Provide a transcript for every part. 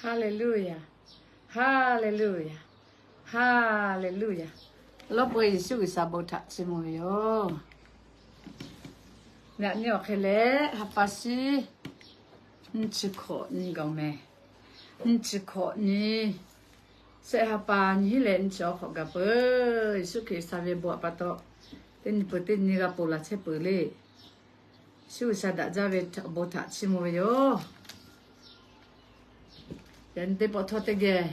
Haˍleˍluˆyaˬ, Haˍleˍluˆyaˬ, Haˍleˍluˆyaˬ. Lawˇ peuˬ Yeˍsuˆ G'uiˬsha bon htaꞈ chiˇ mvuh ve yoˬ. Yaꞈ nyi awˬ hk'e leh ha pa shiˉ nyiˇ chi hkawꞈ nyi gaˬ mehˍ. Nyiˇ chi hkawꞈ nyi, shehˆ ha pa nyi hiˉ leh nyiˇ chi awˬ hk'awꞈ gaˬ peuˬ. Yeˍsuˆ Hkriꞈ G'uiˬsha ve bon htaꞈ pa taw, teˇ nyi peuˬ teˇ nyi g'a ponˬ laˬ chehˇ peuˬ le. Yeˍsuˆ G'uiˬsha daꞈ jaˇ ve bon htaꞈ chiˇ mvuh ve yoˬ. Yaꞈ nyi teˇ pawˆ htawˇ teˇ geh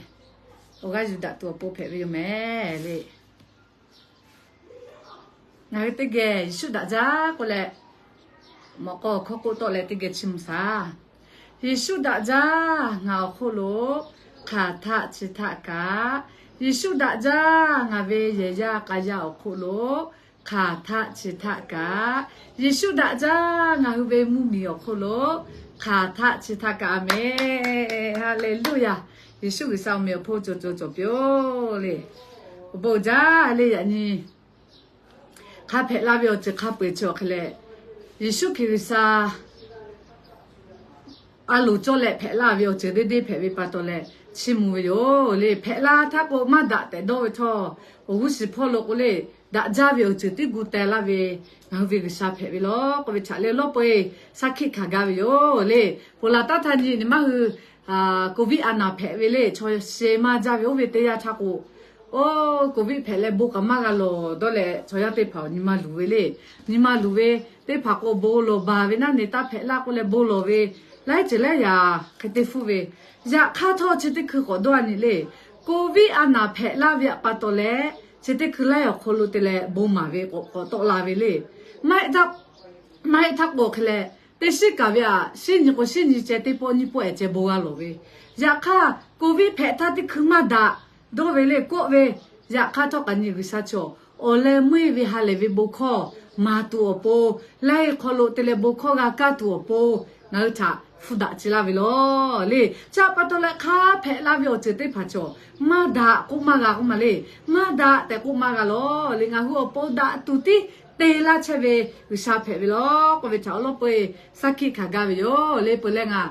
awˬ g'aˇ yuˬ daꞈ tuˬ awˬ pon hpehꞈ ve yoˬ mehˍ le. Ngaˬ hui teˇ geh Yeˍsuˆ daꞈ jaˇ k'oˆ leh, mawꞈ k'aw hkawˇ k'oˆ tawˆ leh teˇ geh chiˇ mvuh shaˍ. Yeˍsuˆ daꞈ jaˇ ngaˬ awˬ hk'oˆ lo hk'aˬ htaˆ chi htaˆ kaꞈ, Yeˍsuˆ daꞈ jaˇ ngaˬ ve yehˬ yaˇ k'a yaˇ awˬ hk'oˆ lo hk'aˬ htaˆ chi htaˆ kaꞈ, Yeˍsuˆ daꞈ jaˇ ngaˬ hui ve mvuhˇmiˬ awˬ hk'oˆ lo hk'aˬ htaˆ chi htaˆ kaꞈ. Aˍmenˍ. Haˍleˍluˆyaˬ. Yeˍsuˆ G'uiˬsha awˬ meh awˬ hponˇ cawˬ cawˬ cawˬ piˇ-oˆ le. Awˬ bon jaˇ le. Yaꞈ nyi hk'a hpehꞈ la ve awˬ ceuˬ hk'a peu-eˬ chi awˬ hk'e leh, Yeˍsuˆ Hkriꞈ G'uiˬsha a loˍ cawˇ leh hpehꞈ laˇ ve awˬ ceuˬ deˇ deˇ hpehꞈ ve pa taw leh chiˇ mvuh ve yoˬ le. Hpehꞈ la htaˇ k'o maˇ daꞈ tehꞈ dawˇ ve htawˇ, awˬ g'uˇ shiˍ hpawˇ lo k'o le, daꞈ jaˇ ve awˬ ceuˬ tiˉ gu teh laˇ ve ngaˬ hui ve G'uiˬsha hpehꞈ ve lawˬ k'oˆ ve htaꞈ le lawˇ peuˬ-e shaˉ hkiˆ hkanˍ gaˇ ve yoˬ le. Ponˬ laˬ taˉ htaˇ nyi nyi maˇ hui Covid a naˍ hpehꞈ ve le. Chaw sheh maˇ jaˇ ve oˇ ve teˇ yanˇ htaˇ k'o, oˇ Covid hpehꞈ leh bon k'aꞈ maˇ g'a lawˬ dawˇ leh chaw yaˇ teˇ hpaˍ awˬ nyi ma luˬ ve le. Nyi ma luˬ ve teˇ hpaˍ k'o bon lawˬ baˬ ve naˉ ne taˇ hpehꞈ laˇ k'oˆ leh bon lawˬ ve laiˉ ceuˬ laiˉ yaꞈ hk'e te hpfuhˆ ve. Yaꞈ hk'aˇ htawˇ chi teˇ hkui k'awꞈ dawˇ a nyi le. Covid a naˍ hpehꞈ laˇ ve pa taw leh, chi teˇ hkui laiˉ awˬ hk'aw lo te leh bon maˍ ve k'awꞈ k'awꞈ tawˆ la ve le. Maˇ heˆ htaˇ k'o hk'e leh, teˇ shiˉ kaˍ ve aꞈ, shiˉ nyi k'o shiˉ nyi ceh teˇ pawˆ nyiˇ pawˆ ehˍ ceh bon g'a lawˬ ve. Yaꞈ hk'aˇ Covid hpehꞈ htaˇ teˇ hkui maˇ daꞈ dawˇ ve le kawˆ ve. Yaꞈ hk'aˇ htawˇ kaꞈ nyi G'uiˬsha chaw awˬ leh meuˇ ve ha lehˬ ve bon hkawˇ maˍ tuˬ awˬ pon, laiˉ hk'aw lo te leh bon hkawˇ g'a kaˇ tuˬ awˬ pon ngaˬ hui htaꞈ hpu daꞈ ci laˇ ve lawˬ le. Chi pa taw leh hk'a hpehꞈ laˇ ve awˬ ceuˬ teˇ hpaˍ chaw maˇ daꞈ k'oˆ maˇ g'a k'oˆ ma le. Maˇ daꞈ tehꞈ k'oˆ maˇ g'a lawˬ le. Ngaˬ hui awˬ pon daꞈ tuˬ tiˉ te laˇ chehˇ ve G'uiˬsha hpehꞈ ve lawˬ k'oˆ ve htaꞈ awˬ lawˇ peuˬ-e shaˉ hkiˆ hkanˍ gaˇ ve yoˬ le. Peuˬ leh ngaˬ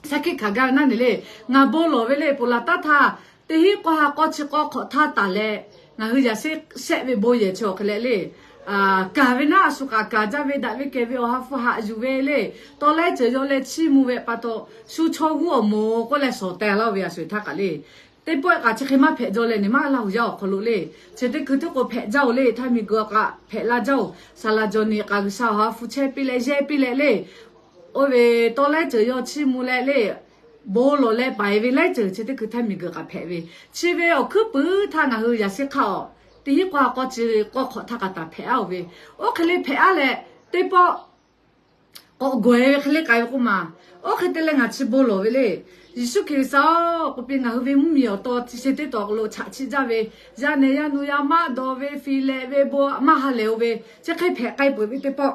shaˉ hkiˆ hkanˍ gaˇ ve naˉ ne le. Ngaˬ bon lawˬ ve le. Ponˬ laˬ taˉ htaˇ teˇ hinˉ k'awˇ ha k'awˇ chi k'awˇ hk'awꞈ htaˇ taˍ leh, ngaˬ hui yaꞈ shehˆ shehˆ ve bon yehˬ chi awˬ hk'e leh le, kaˍ ve naˉ a shu k'aꞈ kaˍ jaˇ ve daꞈ ve kehˬ ve awˬ ha hpu haꞈ yuˬ ve le. Tawˇ laiˉ ceuˬ yaw leh chiˇ mvuh ve pa taw, shu chaw g'uˇ awˬ moˍ k'oˆ leh shawˍ teh laˇ-o ve a shu htaˇ kaꞈ le. Teˇ pawˆ kaꞈ chi hk'e maˇ hpehꞈ jaw leh ne maˇ Laˇ huˍ yaˇ awˬ hk'aw lo le. Chi teˇ hkui teˇ k'o hpehꞈ jaˇ-oˬ le. Htaˇ miˬguiˬ kaꞈ hpehꞈ la jaˇ-oˬ. Saˍ laˍ jawˬ niꞈ k'aꞈ G'uiˬsha awˬ ha hpu chehˇ piˇ leh yehˇ piˇ leh le, oˇ ve tawˇ laiˉ ceuˬ yaw chiˇ mvuh leh le, bon lawˬ leh paiˍ ve laiˉ ceuˬ chi teˇ hkui htaˇ miˬguiˬ kaꞈ hpehꞈ ve. Chi ve awˬ hkuiˉ puiˍ htaˇ ngaˬ hui yaꞈ shehˆ hk'aˇ-aw, teˇ hinˉ k'awˇ ha k'awˇ chi k'awˇ hk'awꞈ htaˇ kaꞈ taˍ hpehꞈ-a-oˬ ve. Oˇ hk'e le hpehꞈ-a leh, teˇ pawˆ k'awꞈ gawˬ-e ve hk'e le k'ai ve k'oˆ ma. Oˇ hk'e te leh ngaˬ chi bon lawˬ ve le. Yeˍsuˆ Hkriꞈ G'uiˬsha-oˬ, k'oˆ piˇ ngaˬ hui ve mvuhˇmiˬ awˬ taw chi teˇ taw k'o lo chaꞈ chiˆ jaˇ ve, yaˇ nehˬ yaˇ nu yaˇ maˆ dawˬ ve, fiˍ lehꞈ ve, bon maˇ ha lehˬ-o ve, chi hk'e hpehꞈ k'ai peuˬ ve teˇ pawˆ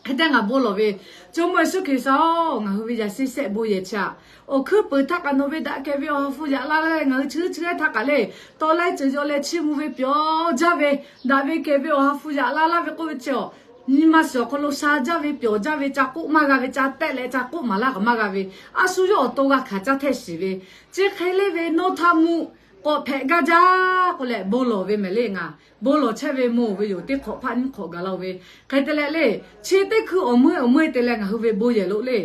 hk'e te ngaˬ bon lawˬ ve, Jawˇmawˇ Yeˍsuˆ Hkriꞈ G'uiˬsha-oˬ, ngaˬ hui ve yaꞈ shehˆ shehˆ bon yehˬ chi aꞈ, awˬ hkuiˉ puiˍ htaˇ kaꞈ nawˬ ve daꞈ kehˬ ve awˬ ha hpu yaꞈ la laˇ leh ngaˬ hui chi hk'e chi hk'e htaˇ kaꞈ le, tawˇ laiˉ ceuˬ yaw leh chiˇ mvuh ve pyawˬ jaˇ ve, daꞈ ve kehˬ ve awˬ ha hpu yaꞈ la laˇ ve k'oˆ ve chi-aw, nyi ma shiˍ awˬ hk'aw lo sha jaˇ ve pyawˬ jaˇ ve ca k'oˆ maˇ g'a ve, ca tehˆ leh ca k'oˆ maˍ laˇ kaꞈ maˇ g'a ve, a shu yawˇ awˬ to g'a hkanˍ caˇ htehˇ shiˍ ve, chi hk'e le ve nawˬ htaꞈ mvuhˇ k'awꞈ hpehꞈ gaˇ jaˇ k'oˆ leh bon lawˬ ve mehˍ le. Ngaˬ bon lawˬ chehˇ ve mawˬ-oˬ ve yoˬ. Teˇ hk'awꞈ hpaˆ nyiˇ hk'awꞈ gaˬ la-o ve, hk'e te leh le, chi teˇ hkui awˬ meuˇ awˬ meuˇ te leh ngaˬ hui ve bon yehˬ lo le,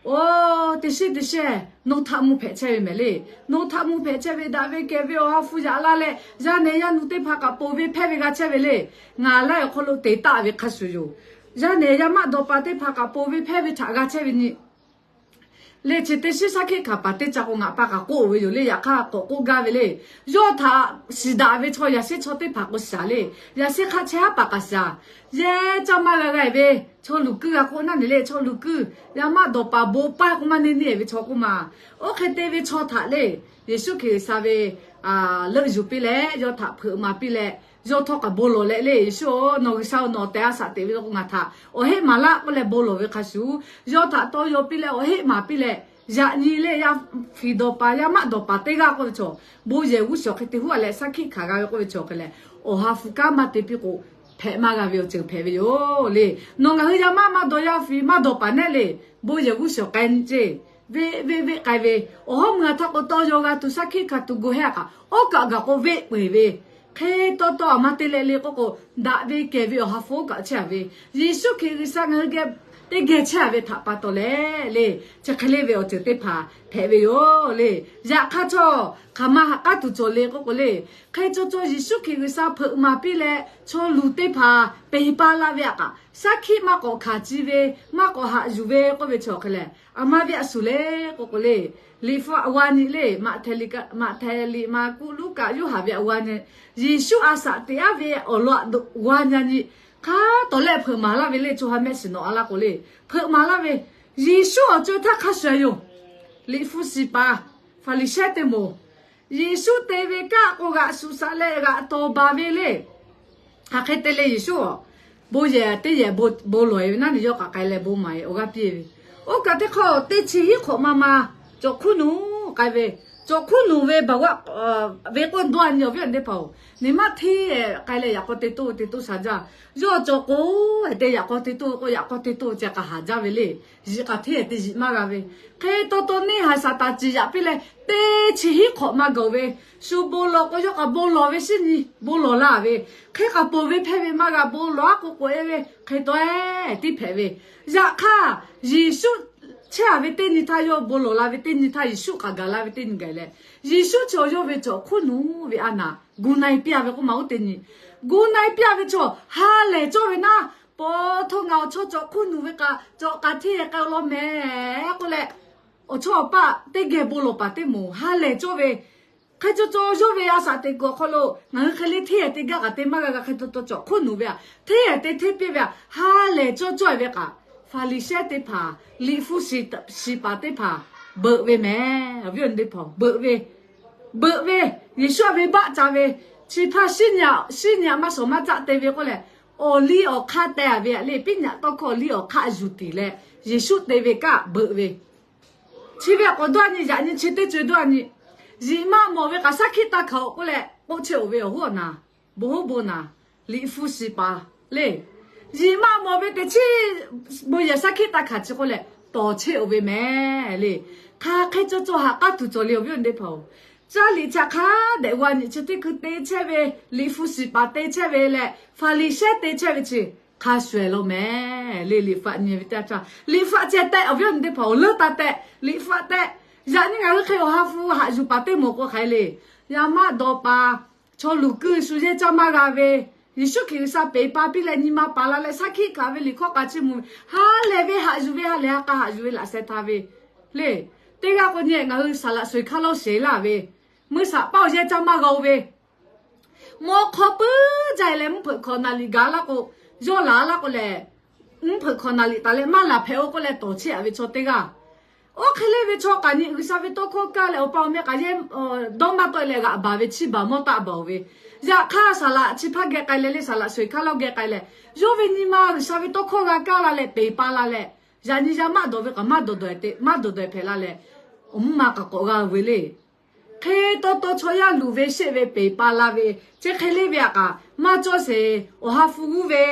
oˇ teˇ shiˉ teˇ shehˇ nawˬ htaꞈ mvuhˇ hpehꞈ chehˇ ve mehˍ le. Nawˬ htaꞈ mvuhˇ hpehꞈ chehˇ ve daꞈ ve kehˬ ve awˬ ha hpu yaꞈ la leh, yaˇ nehˬ yaˇ nu teˇ hpaˍ kaꞈ ponˬ ve hpehˇ ve g'a chehˇ ve le. Ngaˬ laiˉ awˬ hk'aw lo te taˆ ve hk'a shuˍ yoˬ. Yaˇ nehˬ yaˇ maˆ dawˬ paˍ teˇ hpaˍ kaꞈ ponˬ ve hpehˇ ve htaꞈ g'a chehˇ ve nyi le. Chi teˇ shiˉ shaˉ hkiˆ hkanˍ paˍ teˇ ca k'o ngaˬ pa kaꞈ k'oˆ-oˬ ve yoˬ le. Yaꞈ hk'aˇ k'awꞈ k'oˆ gaˇ ve le. Yawˇ htaꞈ shiˍ daꞈ ve chaw yaꞈ shehˆ chaw teˇ hpaˍ k'o shaˍ le. Yaꞈ shehˆ hk'aˆ chehˇ haˉ paˍ kaꞈ shaˍ. Yehˇ caˇ maˇ g'a g'a-e ve, chaw luˬ kuiˇ g'a k'oˆ naˉ ne le, chaw luˬ kuiˇ yaˇ maˆ dawˬ paˍ bon paˇ k'o maˇ neˇ neˇ-e ve chaw k'oˆ ma. Oˇ hk'e te ve chaw htaꞈ le, Yeˍsuˆ Hkriꞈ G'uiˬsha ve leuˆ yuˬ piˇ leh, yawˇ htaꞈ hpeuꞈ maˍ piˇ leh, yawˇ htawˇ kaꞈ bon lawˬ leh le, Yeˍsuˆ-oˬ, nawˬ G'uiˬsha-oˬ, nawˬ tehˬ a shaꞈ teꞈ ve k'o ngaˬ htaꞈ awˬ heˆ maˍ laˇ k'oˆ leh bon lawˬ ve hk'a shuˍ, yawˇ htaꞈ tawˇ yaw piˇ leh awˬ heˆ maˍ piˇ leh, yaꞈ nyi le yaˇ fiˍ dawˬ paˍ yaˇ maˆ dawˬ paˍ teˇ g'aˇ k'oˆ ve chaw, bon yehˬ g'uˇ suhˍ hk'e te huˉ a leh shaˉ hkiˆ hkanˍ g'a ve k'oˆ ve chaw hk'e leh, awˬ ha hpu kanˉ maˇ te piˇ k'o, hpehꞈ maˇ g'a ve awˬ ceuˬ hpehꞈ ve yoˬ le. Nawˬ ngaˬ hui yaˇ maˆ maˇ dawˬ yaˇ fiˍ maˇ dawˬ paˍ nehˆ le, bon yehˬ g'uˇ suhˍ k'ai nyi ceˇ Veˆ veˆ veˆ k'ai ve, awˬ hawˉ mui a htaˇ k'o tawˇ yaw g'a tuˬ shaˉ hkiˆ hkanˍ tuˬ gu hehˉ a kaꞈ, oˇ kaꞈ gaˬ k'o veˆ peu eˬ ve, hk'e taw taw a ma te leh le k'oˆ k'o, daꞈ ve kehˬ ve awˬ ha hpu oˇ kaꞈ chehˇ a ve, Yeˍsuˆ Hkriꞈ G'uiˬsha ngaˬ hui geh teˇ geh chehˇ a ve htaꞈ pa taw leh le, chi hk'e le ve awˬ ceuˬ teˇ hpaˍ hpehꞈ ve yoˬ le. Yaꞈ hk'aˇ htawˇ, hk'aˬ ma haꞈ k'aˉ tuˬ cawˬ le k'oˆ k'o le, hk'e caw caw Yeˍsuˆ Hkriꞈ G'uiˬsha hpeuꞈ maˍ piˇ leh chaw luˬ teˇ hpaˍ peˬ pa la ve a kaꞈ, shaˉ hkiˆ maˇ k'awꞈ hkanˍ ci ve, maˇ k'awꞈ haꞈ yuˬ ve k'oˆ ve chi awˬ hk'e leh, a ma viˆ a shuˍ le k'oˆ k'o le, Liꞈ hpu a g'a nyi le, Maꞈhtehˍ liꞈ, Maꞈhtehˍ liꞈ, Maˍkuˆ, Luˉkaꞈ, Yoˇhanˬ ve a g'a nyi, Yeˍsuˆ a shaꞈ teꞈ aˉ ve awˬ lawn a g'a nyi nyi, hk'a tawˍ lehˆ hpeuꞈ maˍ laˇ ve le, co ha mehˆ shiˍ nawꞈ a laˇ k'o le, hpeuꞈ maˍ laˇ ve, Yeˍsuˆ awˬ co htaˇ hk'a shuˍ yoˬ. Liꞈ hpu shiˍ paˍ, Hpaˍriˍsehˇ teˇ moˍ, Yeˍsuˆ te ve kaˆ k'o g'aꞈ shuˍ shaꞈ leh g'aꞈ tawˍ baˬ ve le. Hk'aˬ hk'e te leh Yeˍsuˆ a, bon yehˬ teˇ yehˬ bon lawˬ e ve naˉ, ni yawˇ k'aꞈ k'ai leh bon maˍ e awˬ g'aˇ piˇ ve. Oˇ kaꞈ teˇ hk'aˇ teˇ chi hiˉ hk'awꞈ ma ma cawˬ hk'uˉ nuˬ k'ai ve, cawˬ hk'uˉ nuˬ ve baˬ g'aˇ ve k'oˆ dawˇ a nyi awˬ viˉ awˬ nyi teˇ hpaˍ-oˬ, neˇ maˇ hteˇ k'ai leh yaꞈ k'aw te toˇ te toˇ sha jaˇ. Yawˇ cawˬ k'o, te yaꞈ k'aw te toˇ k'o, yaꞈ k'aw te toˇ ceh k'aꞈ haˍ jaˇ ve le. Yiꞈ k'aꞈ hteˇ te yiꞈ maˇ g'a ve. Hk'e taw taw neˇ haiˬ Saˍtanˍ ciˍ yaꞈ piˇ leh, teˇ chi hiˉ hk'awꞈ ma gaˬ ve, shu bon lawˬ k'o yawˇ k'aꞈ bon lawˬ ve shinˉ nyi bon lawˬ laˇ ve, hk'e k'aꞈ ponˬ ve hpehˇ ve maˇ g'a, bon lawˬ aˉ k'o k'oꞈ e ve hk'e taw e tiˉ hpehꞈ ve. Yaꞈ hk'aˇ, Yeˍsuˆ chehˇ a ve teˇ nyi htaˇ, yawˇ bon lawˬ la ve teˇ nyi htaˇ, Yeˍsuˆ k'aꞈ gaˬ la ve teˇ nyi gaˬ leh, Yeˍsuˆ chi awˬ yawˇ ve cawˬ hk'uˉ nuˬ ve a naˍ gu na e piˇ a ve k'oˆ ma oˇ teˇ nyi. Gu na e piˇ a ve chaw ha lehˬ cawˇ ve naˉ, paw htoˇ ngaˬ awˬ chawˇ cawˬ hk'uˉ nuˬ ve kaꞈ cawˬ k'aꞈ hteˇ k'ai awˬ lawn mehˍ k'oˆ leh, awˬ chawˇ awˬ paˆ teˇ geh bon lawˬ paˍ teˇ moˍ ha lehˬ cawˇ ve, hk'e caw caw yawˇ ve a shaꞈ teꞈ kuiˬ awˬ hk'aw lo ngaˬ hui hk'e le hteˇ ehˍ te gaˇ kaꞈ te maˇ g'a g'a hk'e taw taw cawˬ hk'uˉ nuˬ ve a, hteˇ ehˍ te hteˇ piˇ ve a, ha lehˬ cawˇ cawˇ e ve kaꞈ, Hpaˍriˍsehˇ teˇ hpaˍ, Liꞈ hpu shiˍ paˍ teˇ hpaˍ beuꞈ ve mehˍ. Awˬ viˉ awˬ nyi teˇ hpaˍ beuꞈ ve, beuꞈ ve, Yeˍsuˆ a venˇbaˆ ca ve, chi hpaˇ shinˉ nyi aꞈ maˇ shawˍ maˇ caˆ te ve k'oˆ leh, awˬ liˇ awˬ hk'aˇ teh a ve a le, piˉ nyaꞈ tawˇ hkawˇ awˬ liˇ awˬ hk'aˇ yuˬ tiˍ leh, Yeˍsuˆ te ve kaˆ beuꞈ ve. Chi ve a k'awꞈ dawˇ a nyi, yaꞈ nyi chi teˇ co e dawˇ a nyi. Yiꞈ maˇ mawˬ ve kaꞈ shaˉ hkiˆ taˇ hkanˍ-oꞈ k'oˆ leh k'oˆ chehˇ-oꞈ ve awˬ hoˉ awˬ naˍ, bon hoˉ bon naˍ, Liꞈ hpu shiˍ paˍ le. Yiꞈ maˇ mawˬ ve teˇ chiˉ bon yehˬ shaˉ hkiˆ taˇ hkanˍ chi k'oˆ leh tawˍ chehˇ-oꞈ ve mehˍ le. Hk'aˬ hk'e caw caw haꞈ k'aˉ tuˬ cawˬ le, awˬ viˉ awˬ nyi teˇ hpaˍ-oˬ. Caˇ liꞈ chi hk'a dehꞈ g'a nyi, chi teˇ hkui te chehˇ ve, Liꞈ hpu shiˍ paˍ te chehˇ ve leh Hpaˍriˍsehˇ te chehˇ ve chi hk'a shuˍ ehˍ law mehˍ le. Liꞈ hpu aꞈ nyi ve teˇ yanˇ htaˇ, Liꞈ hpu aꞈ ceh tehꞈ, awˬ viˉ awˬ nyi teˇ hpaˍ-oˬ, leuˉ taˇ tehꞈ, Liꞈ hpu aꞈ tehꞈ. Yaꞈ nyi ngaˬ hui hk'e awˬ ha hpu haꞈ yuˬ paˍ teˇ moˍ k'o hk'aˬ hk'e le, yaˇ maˆ dawˬ paˍ, chaw luˬ kuiˇ shu yehˇ caˇ maˇ g'a ve, Yeˍsuˆ Hkriꞈ G'uiˬsha peꞈ pa piˇ leh nyi ma paˍ la leh shaˉ hkiˆ hkanˍ ve liꞈ hkawˇ k'a chiˇ mvuh ve, ha lehˬ ve haꞈ yuˬ ve, ha lehˬ ha k'a haꞈ yuˬ ve laꞈ sheh htaˇ ve le. Teˇ g'aˇ k'o nyi ngaˬ hui saˍ laꞈ sho-eˬ hkaˇ lawˇ sheˍ laˇ ve, meuˇ saꞈ paˇ awˬ yehˇ caˇ maˇ g'a-o ve, mawˇ hk'aw puiˉ jaˇ leh mvuhˇ hpeuꞈ hkawꞈ naˍ liꞈ gaˬ laˇ k'o, yawˇ laˬ laˇ k'o lehˬ, mvuhˇ hpeuꞈ hkawꞈ naˍ liꞈ taˍ leh maˇ laˬ hpehꞈ-o k'oˆ leh tawˍ chehˇ-a ve chaw teˇ g'aˇ. Oˇ hk'e le ve chaw kaꞈ nyi G'uiˬsha ve tawˇ hkawˇ kaˇ leh awˬ pa awˬ meh k'aꞈ yehˇ dawˇ maˇ tawˆ e leh g'aꞈ baˬ ve, chiˇ baˬ mawˇ taˆ baˬ-oˬ ve. Yaꞈ hk'aˇ saˍ laꞈ chi hpaˇ geh k'ai leh le, saˍ laꞈ sho-eˬ hkaˇ lawˇ geh k'ai leh, yawˇ ve nyi ma G'uiˬsha ve tawˇ hkawˇ g'a kaˇ la leh peꞈ pa la leh, yaꞈ nyi yaˇ maˆ dawˬ ve kaꞈ maˇ dawˬ dawˬ-e te, maˇ dawˬ dawˬ-e hpehꞈ la leh, awˬ mvuhˇ ma k'aꞈ k'awꞈ g'a ve le. Hk'e taw taw chaw yaˇ luˬ ve sheˆ ve peꞈ pa la ve, chi hk'e le ve a kaꞈ maˇ cawˇ sheˍ, awˬ ha hpu g'uˇ ve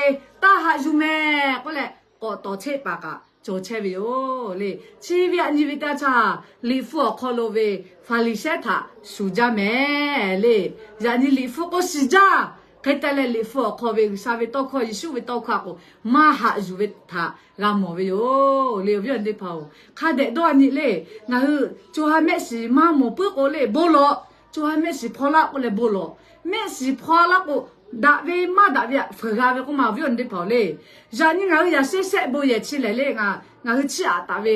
taˇ haꞈ yuˬ mehˍ k'oˆ leh k'awꞈ tawˍ chehˇ paˍ kaꞈ cawˬ chehˇ ve yoˬ le. Chi ve aꞈ nyi ve teˇ yanˇ htaˇ, Liꞈ hpu awˬ hk'aw lo ve Hpaˍriˍsehˇ htaꞈ shuˍ jaˇ mehˍ le. Yaꞈ nyi Liꞈ hpu k'o shiˍ jaˇ. Hk'e te leh Liꞈ hpu awˬ hk'aw ve G'uiˬsha ve tawˇ hkawˇ, Yeˍsuˆ ve tawˇ hkawˇ a k'o maˇ haꞈ yuˬ ve htaꞈ g'a mawˬ ve yoˬ le, awˬ viˉ awˬ nyi teˇ hpaˍ-oˬ. Hk'a dehꞈ dawˇ a nyi le. Ngaˬ hui co ha mehˆ shiˍ maˇ mawˬ puiˉ k'o le bon lawˬ. Co ha mehˆ shiˍ hpaw laˇ k'oˆ leh bon lawˬ. Mehˆ shiˍ hpaw laˇ k'o, daꞈ ve maˇ daꞈ ve htaꞈ fuiˍ g'a ve k'oˆ ma, awˬ viˉ awˬ nyi teˇ hpaˍ-oˬ le. Yaꞈ nyi ngaˬ hui yaꞈ shehˆ shehˆ bon yehˬ chi lehˬ le, ngaˬ hui chiˇ aꞈ taˍ ve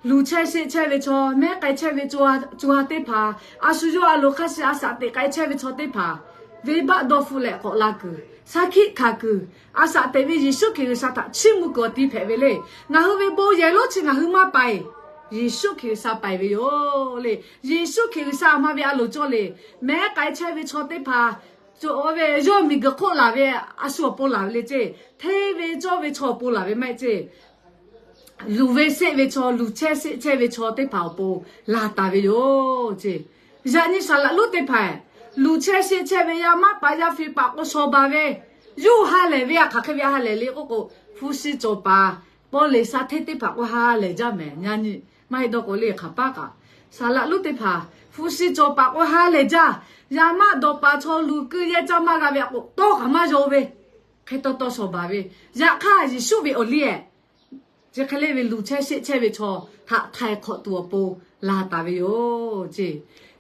luˬ chehˇ sheˆ chehˇ ve chaw, mehˉ k'ai chehˇ ve co ha teˇ hpaˍ, a shu yawˇ a loˍ hk'a shiˍ a shaꞈ teꞈ k'ai chehˇ ve chaw teˇ hpaˍ, venˇbaˆ dawˇ hpfuhˆ leh k'awꞈ la kuiˬ, shaˉ hkiˆ hkanˍ kuiˬ, a shaꞈ teꞈ ve Yeˍsuˆ Hkriꞈ G'uiˬsha htaꞈ chiˇ mvuh kuiˬ awˬ ti hpehꞈ ve le. Ngaˬ hui ve bon yehˬ lonˉ chi ngaˬ hui maˇ pa-eˬ. Yeˍsuˆ Hkriꞈ G'uiˬsha paiˍ ve yoˬ le. Yeˍsuˆ Hkriꞈ G'uiˬsha a ma ve a loˍ cawˇ le. Mehˉ k'ai chehˇ ve chaw teˇ hpaˍ, cawˬ ve yawˇ miˬguiˬ hk'oˆ laˬ ve a shu awˬ pon laˬ ve le ceˇ. Hteˇ ve cawˇ ve chaw awˬ pon laˬ ve maˇ heˆ ceˇ. Luˬ ve sheˆ ve chaw, luˬ chehˇ sheˆ chehˇ ve chaw teˇ hpaˍ awˬ pon laˬ taˍ ve yoˬ ceˇ. Yaꞈ nyi saˍ laꞈ lonˉ teˇ hpaˍ, luˬ chehˇ sheˆ chehˇ ve yaˇ maˇ paˍ yaˇ fiˍ paˍ k'o shawˍ baˬ ve, yawˇ hui ha lehˬ ve a hk'aˬ hk'e ve a ha lehˬ le k'oˆ k'o, hpu shi cawˬ paˍ Pawˇ leˍ sha hteˇ teˇ hpaˍ k'o ha lehˬ jaˇ mehˍ. Yaꞈ nyi maˇ heˆ dawˇ k'o le, hk'aˬ paˉ kaꞈ saˍ laꞈ luˉ teˇ hpaˍ hpu shi cawˬ paˍ k'o ha lehˬ jaˇ. Yaꞈ maˆ dawˬ paˍ chaw luˬ keu yehˇ caˇ maˇ g'a ve a k'o, tawˇ kaꞈ maˇ yaw ve, hk'e taw taw shawˍ baˬ ve. Yaꞈ hk'aˇ Yeˍsuˆ ve awˬ liˇ ehˍ, chi hk'e le ve luˬ chehˇ sheˆ chehˇ ve chaw htaꞈ htaiˍ hk'awꞈ tuˬ awˬ pon laˬ taˍ ve yoˬ ce.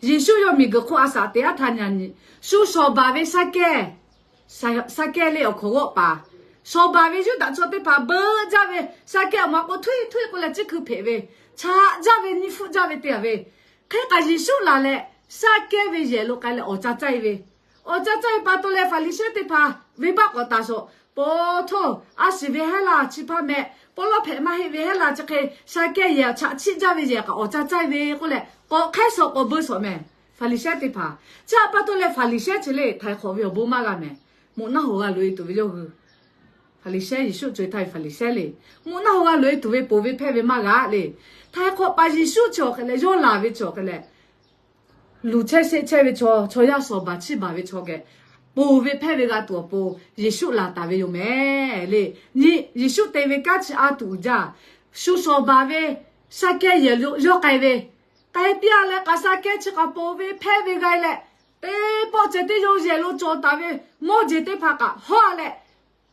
Yeˍsuˆ yawˇ miˬguiˬ hk'oˆ a shaꞈ teꞈ aˉ htaˇ nyi, shu shawˍ baˬ ve Saˍkehˇ, Saˍkehˇ le awˬ hkawnˍ g'awˆ paˍ, shawˍ baˬ ve Yuˇdaꞈ chaw teˇ hpaˍ beuˆ jaˇ ve, Saˍkehˇ awˬ ma k'o htuiˆ htuiˆ k'oˆ leh ciˉ hkui hpeꞈ ve, chaꞈ jaˇ ve, nyiˇ hpfuhˆ jaˇ ve te a ve, hk'e kaꞈ Yeˍsuˆ laˬ leh Saˍkehˇ ve yehˬ lo k'ai leh awˍ ca caˇ ve, awˍ ca caˇ ve pa taw leh Faˍriˍsehˇ teˇ hpaˍ venˇbaˆ k'awꞈ taˍ shawˍ, Paw htoˇ, a shiˍ ve hehˉ laˇ chi hpaˇ meh, paw lawˇ hpehꞈ maˇ heˆ ve hehˉ laˇ chi hk'e, Saˍkehˇ yehˬ chaꞈ chiˆ jaˇ ve yehˬ kaꞈ awˍ ca caˇ ve k'oˆ leh k'awꞈ hk'ehˉ shawˍ k'awꞈ beu shawˍ mehˍ. Faˍriˍsehˇ teˇ hpaˍ chi htaꞈ pa taw leh Faˍriˍsehˇ chi le htaiˍ hk'awꞈ ve awˬ bon maˇ g'a mehˍ. Mvuhꞈ naˆ hoꞈ g'a loꞈ-e tuˬ ve yawˇ hui Faˍriˍsehˇ, Yeˍsuˆ co-e htaˇ ve Faˍriˍsehˇ le, mvuhꞈ naˆ hoꞈ g'a loꞈ-e tuˬ ve ponˬ ve hpehˇ ve maˇ g'a le. Htaiˍ hk'awꞈ paˍ Yeˍsuˆ chi awˬ hk'e leh yawˇ laˬ ve chi awˬ hk'e leh luˬ chehˇ sheˆ chehˇ ve chaw, chaw yaˇ shawˍ baˬ chiˇ baˬ ve chaw geh ponˬ ve hpehˇ ve g'a tuˬ awˬ pon Yeˍsuˆ laˬ taˍ ve yoˬ mehˍ le. Nyi, Yeˍsuˆ te ve kanˉ chi a tuˬ uiˍ jaˇ. Shu shawˍ baˬ ve Saˍkehˇ yehˬ lo yawˇ k'ai ve, k'ai piˇ a leh k'aꞈ Saˍkehˇ chi k'aꞈ ponˬ ve hpehˇ ve g'a leh, teˇ pawˆ ceh teˇ yawˇ yehˬ lo cawˬ taˍ ve mawˇ jeˬ teˇ hpaˍ kaꞈ hawˉ a leh,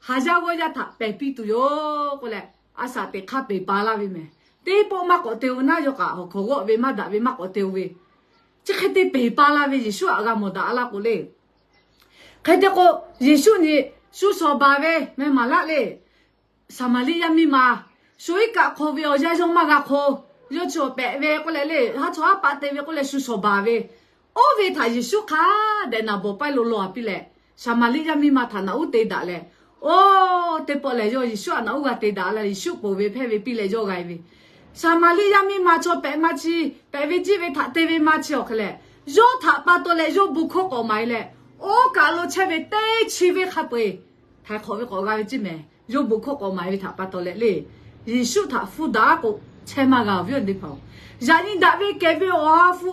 haˍ yaˇ g'awˇ yaˇ htaꞈ pehˬ piˇ tuˬ yoˬ k'oˆ leh, a shaꞈ teꞈ hk'aˇ peˬ pa laˇ ve mehˍ. Teˇ pawˆ maˇ k'awꞈ te-o naˉ, yawˇ kaꞈ awˬ hkawnˍ g'awˆ ve maˇ daꞈ ve maˇ k'awꞈ te-o ve, chi hk'e te peˬ pa la ve Yeˍsuˆ htaꞈ g'a mawˬ daꞈ laˇ k'o le. Hk'e te k'o, Yeˍsuˆ nyi shu shawˍ baˬ ve meh maˍ laˆ le. Saˍmaˍriˆ yaˇ miˇ ma, sho iˉ kaˆ hk'aw ve awˬ yanˇ yawˇ maˇ g'a hk'aw, yawˇ chi awˬ pehꞈ ve k'oˆ leh le, haˉ chawˇ haˉ paˆ te ve k'oˆ leh shu shawˍ baˬ ve, oˇ ve htaꞈ Yeˍsuˆ hk'a dehꞈ naˍ bawˬ paˇ lo law a piˇ leh, Saˍmaˍriˆ yaˇ miˇ ma htaꞈ naꞈ uˉ te daꞈ leh, oˇ teˇ pawˆ lehˬ yawˇ Yeˍsuˆ htaꞈ naꞈ uˉ g'a te daꞈ leh Yeˍsuˆ ponˬ ve hpehˇ ve piˇ leh yawˇ g'a ve, Saˍmaˍriˆ yaˇ miˇ ma chaw pehꞈ ma chi, pehꞈ ve jiˇ ve htaꞈ te ve ma chi awˬ hk'e leh, yawˇ htaꞈ pa taw leh yawˇ bon hkawˇ k'awꞈ maˍ e leh, oˇ kaˬ lo chehˇ ve teˇ chi venˇ hk'a peu-eˬ htaiˍ hk'awꞈ ve k'awꞈ g'a ve ceˇ mehˍ. Yawˇ bon hkawˇ k'awꞈ maˍ ve htaꞈ pa taw leh le, Yeˍsuˆ htaꞈ hpfuhˇ daꞈ k'o chehˇ maˇ g'a-oˬ ve awˬ teˇ hpaˍ-oˬ. Yaꞈ nyi daꞈ ve kehˬ ve Awˬ ha hpu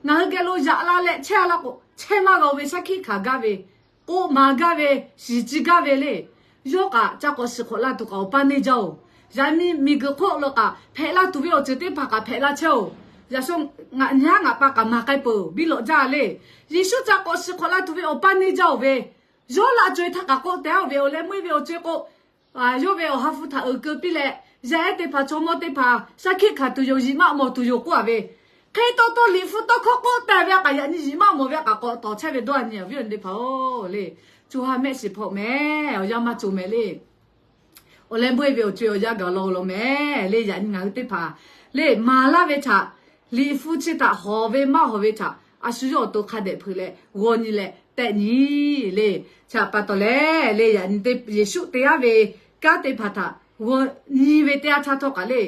ngaˬ hui geh lo yaꞈ la leh chehˇ la k'o chehˇ maˇ g'a-oˬ ve shaˉ hkiˆ hkanˍ gaˇ ve, k'oˆ maˍ gaˇ ve, shiˍ ci gaˇ ve le. Yawˇ kaꞈ ca k'awꞈ shiˍ hk'awꞈ la tuˬ kaꞈ awˬ paˇ neˇ jaˇ-oˬ. Yaꞈ nyi miˬguiˬ hk'oˆ lo kaꞈ hpehꞈ la tuˬ ve awˬ ceuˬ teˇ hpaˍ kaꞈ hpehꞈ la chehˇ-oˬ. Yaꞈ shu ngaˬ nyi haˉ ngaˬ pa kaꞈ maˍ k'ai peuˬ biˇ lawꞈ jaˇ le. Yeˍsuˆ ca k'awꞈ shiˍ hk'awꞈ la tuˬ ve awˬ paˇ neˇ jaˇ-oˬ ve, yawˇ laꞈ co-e htaˇ kaꞈ k'oˆ tehꞈ-oˬ ve, awˬ leh meuˇ ve awˬ co-e k'o, yawˇ ve Awˬ ha hpu htaꞈ uiˍ keu piˇ leh, yaˇ ehˉ teˇ hpaˍ chaw mawˇ teˇ hpaˍ shaˉ hkiˆ hkanˍ tuˬ yoˬ, yiˍ maˆ mawˬ tuˬ yoˬ k'oˆ a ve, hk'e taw taw Liꞈ hpu tawˇ hkawˇ k'oˆ taˍ ve a kaꞈ yaꞈ nyi yiˍ maˆ mawˬ ve a kaꞈ k'awꞈ tawˍ chehˇ ve dawˇ a nyi awˬ viˉ awˬ nyi teˇ hpaˍ-oˬ le. Co ha mehˆ shiˍ hpaw mehˍ, awˬ yanˇ maˇ co mehˍ le. Awˬ leh meuˇ ve awˬ co-e awˬ yanˇ gaˬ law law mehˍ le. Yaꞈ nyi ngaˬ hui teˇ hpaˍ le maˍ laˇ ve htaꞈ, Liꞈ hpu chi htaꞈ hawˍ ve maˇ hawˍ ve htaꞈ a shu yawˇ awˬ to hk'a dehꞈ hpeuꞈ leh g'aw nyi leh tehˆ nyi le. Chi htaꞈ pa taw leh le, yaꞈ nyi Yeˍsuˆ te aˉ ve kanˉ teˇ hpaˍ htaꞈ g'aw nyi ve teˇ yanˇ htaˇ htawˇ kaꞈ le,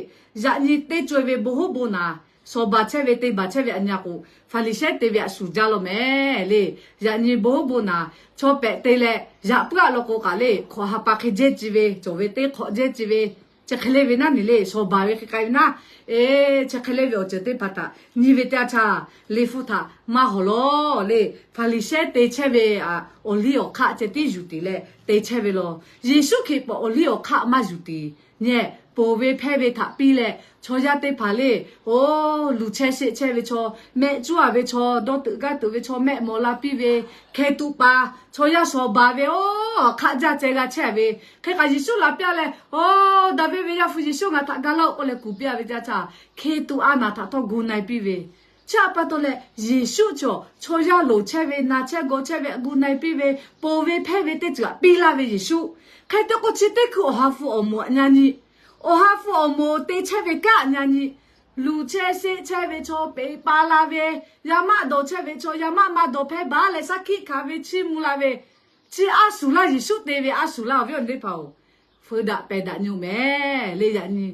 yaꞈ nyi teˇ co-e ve bon hoˉ bon naˍ, shawˍ baˬ chehˇ ve te baˬ chehˇ ve a nyi a k'o, Faˍriˍsehˇ te ve a shuˍ jaˇ law mehˍ le. Yaꞈ nyi bon hoˉ bon naˍ chaw pehꞈ te leh yaꞈ puiˉ a law k'o kaꞈ le, hk'awꞈ ha pa hk'e jehˇ ci ve, cawˬ ve teˇ hk'awꞈ jehˇ ci ve, chi hk'e le ve naˉ nyi le, shawˍ baˬ ve hk'e k'ai ve naˉ, e, chi hk'e le ve awˬ ceuˬ teˇ hpaˍ htaꞈ nyi ve teˇ yanˇ htaˇ, Liꞈ hpu htaꞈ maˇ hawˍ law le. Faˍriˍsehˇ te chehˇ ve awˬ liˇ awˬ hk'aˆ ceh tiˉ yuˬ tiˍ leh te chehˇ ve law. Yeˍsuˆ Hkriꞈ peuˬ awˬ liˇ awˬ hk'aˆ maˇ yuˬ tiˍ. Nyi, ponˬ ve hpehˇ ve htaꞈ piˇ leh chaw yaˇ teˇ hpaˍ le, oˇ luˬ chehˇ sheˆ chehˇ ve chaw, mehˆ cuˉ a ve chaw, dawˇ teuꞈ gaˇ teuꞈ ve chaw, mehˆ mawˬ la piˇ ve, hkeh tuꞈ paˍ chaw yaˇ shawˍ baˬ ve, oˇ hk'aˆ jaˇ ceh g'a chehˇ ve, hk'e kaꞈ Yeˍsuˆ laˬ piˇ a leh, oˇ Daˍviˆ ve Yaˇ hpu Yeˍsuˆ ngaˬ htaꞈ ga laˇ-oˆ k'oˆ leh kuˬ piˇ a ve teˇ yanˇ htaˇ, hkeh tuꞈ a naˍ htaꞈ htawˇ gu na-e piˇ ve, chi htaꞈ pa taw leh Yeˍsuˆ chaw, chaw yaˇ loˍ chehˇ ve, na chehˇ g'aw chehˇ ve, gu na-e piˇ ve, ponˬ ve hpehˇ ve teˇ ceuˬ htaꞈ piˇ laˇ ve Yeˍsuˆ. Hk'e te k'o chi teˇ hkui Awˬ ha hpu awˬ moˍ aꞈ nyi, Awˬ ha hpu awˬ moˍ te chehˇ ve kanˉ aꞈ nyi, luˬ chehˇ sheˆ chehˇ ve chaw peꞈ pa la ve, yaˇ maˆ dawˬ chehˇ ve chaw yaˇ maˆ maˇ dawˬ hpehˇ baˬ leh shaˉ hkiˆ hkanˍ ve chiˇ mvuh la ve, chi a shuˍ laˇ Yeˍsuˆ te ve a shuˍ laˇ awˬ viˉ awˬ nyi teˇ hpaˍ-oˬ. Feu daꞈ pehˬ daꞈ nyi-oˬ mehˍ le. Yaꞈ nyi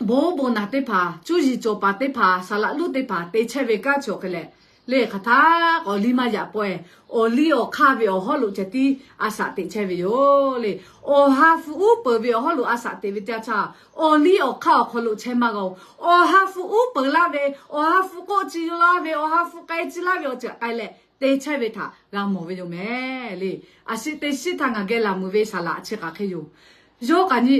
bon hoˉ bon naˍ teˇ hpaˍ, cuˇ yiˍ cawˬ paˍ teˇ hpaˍ, saˍ laꞈ luˉ teˇ hpaˍ te chehˇ ve kanˉ chi awˬ hk'e leh, le hk'aˬ htaˇ k'awꞈ liˇ maˇ yaꞈ pawehˇ, awˬ liˇ awˬ hk'aˇ ve awˬ hawˉ lo ceh tiˉ a shaꞈ teꞈ chehˇ ve yoˬ le. Awˬ ha hpu uˉ peunˍ ve awˬ hawˉ lo a shaꞈ teꞈ ve teˇ yanˇ htaˇ, awˬ liˇ awˬ hk'aˇ awˬ hk'aw lo chehˇ maˇ g'a-oˬ. Awˬ ha hpu uˉ peunˍ laˇ ve, Awˬ ha hpu k'oˆ ci laˇ ve, Awˬ ha hpu k'ai ci laˇ ve awˬ ceuˬ k'ai leh te chehˇ ve htaꞈ g'a mawˬ ve yoˬ mehˍ le. A shu teˇ shiˉ htaˇ ngaˬ geh laˬ meuˍ ve saˍ laꞈ chi hk'aˬ hk'e yoˬ. Yawˇ kaꞈ nyi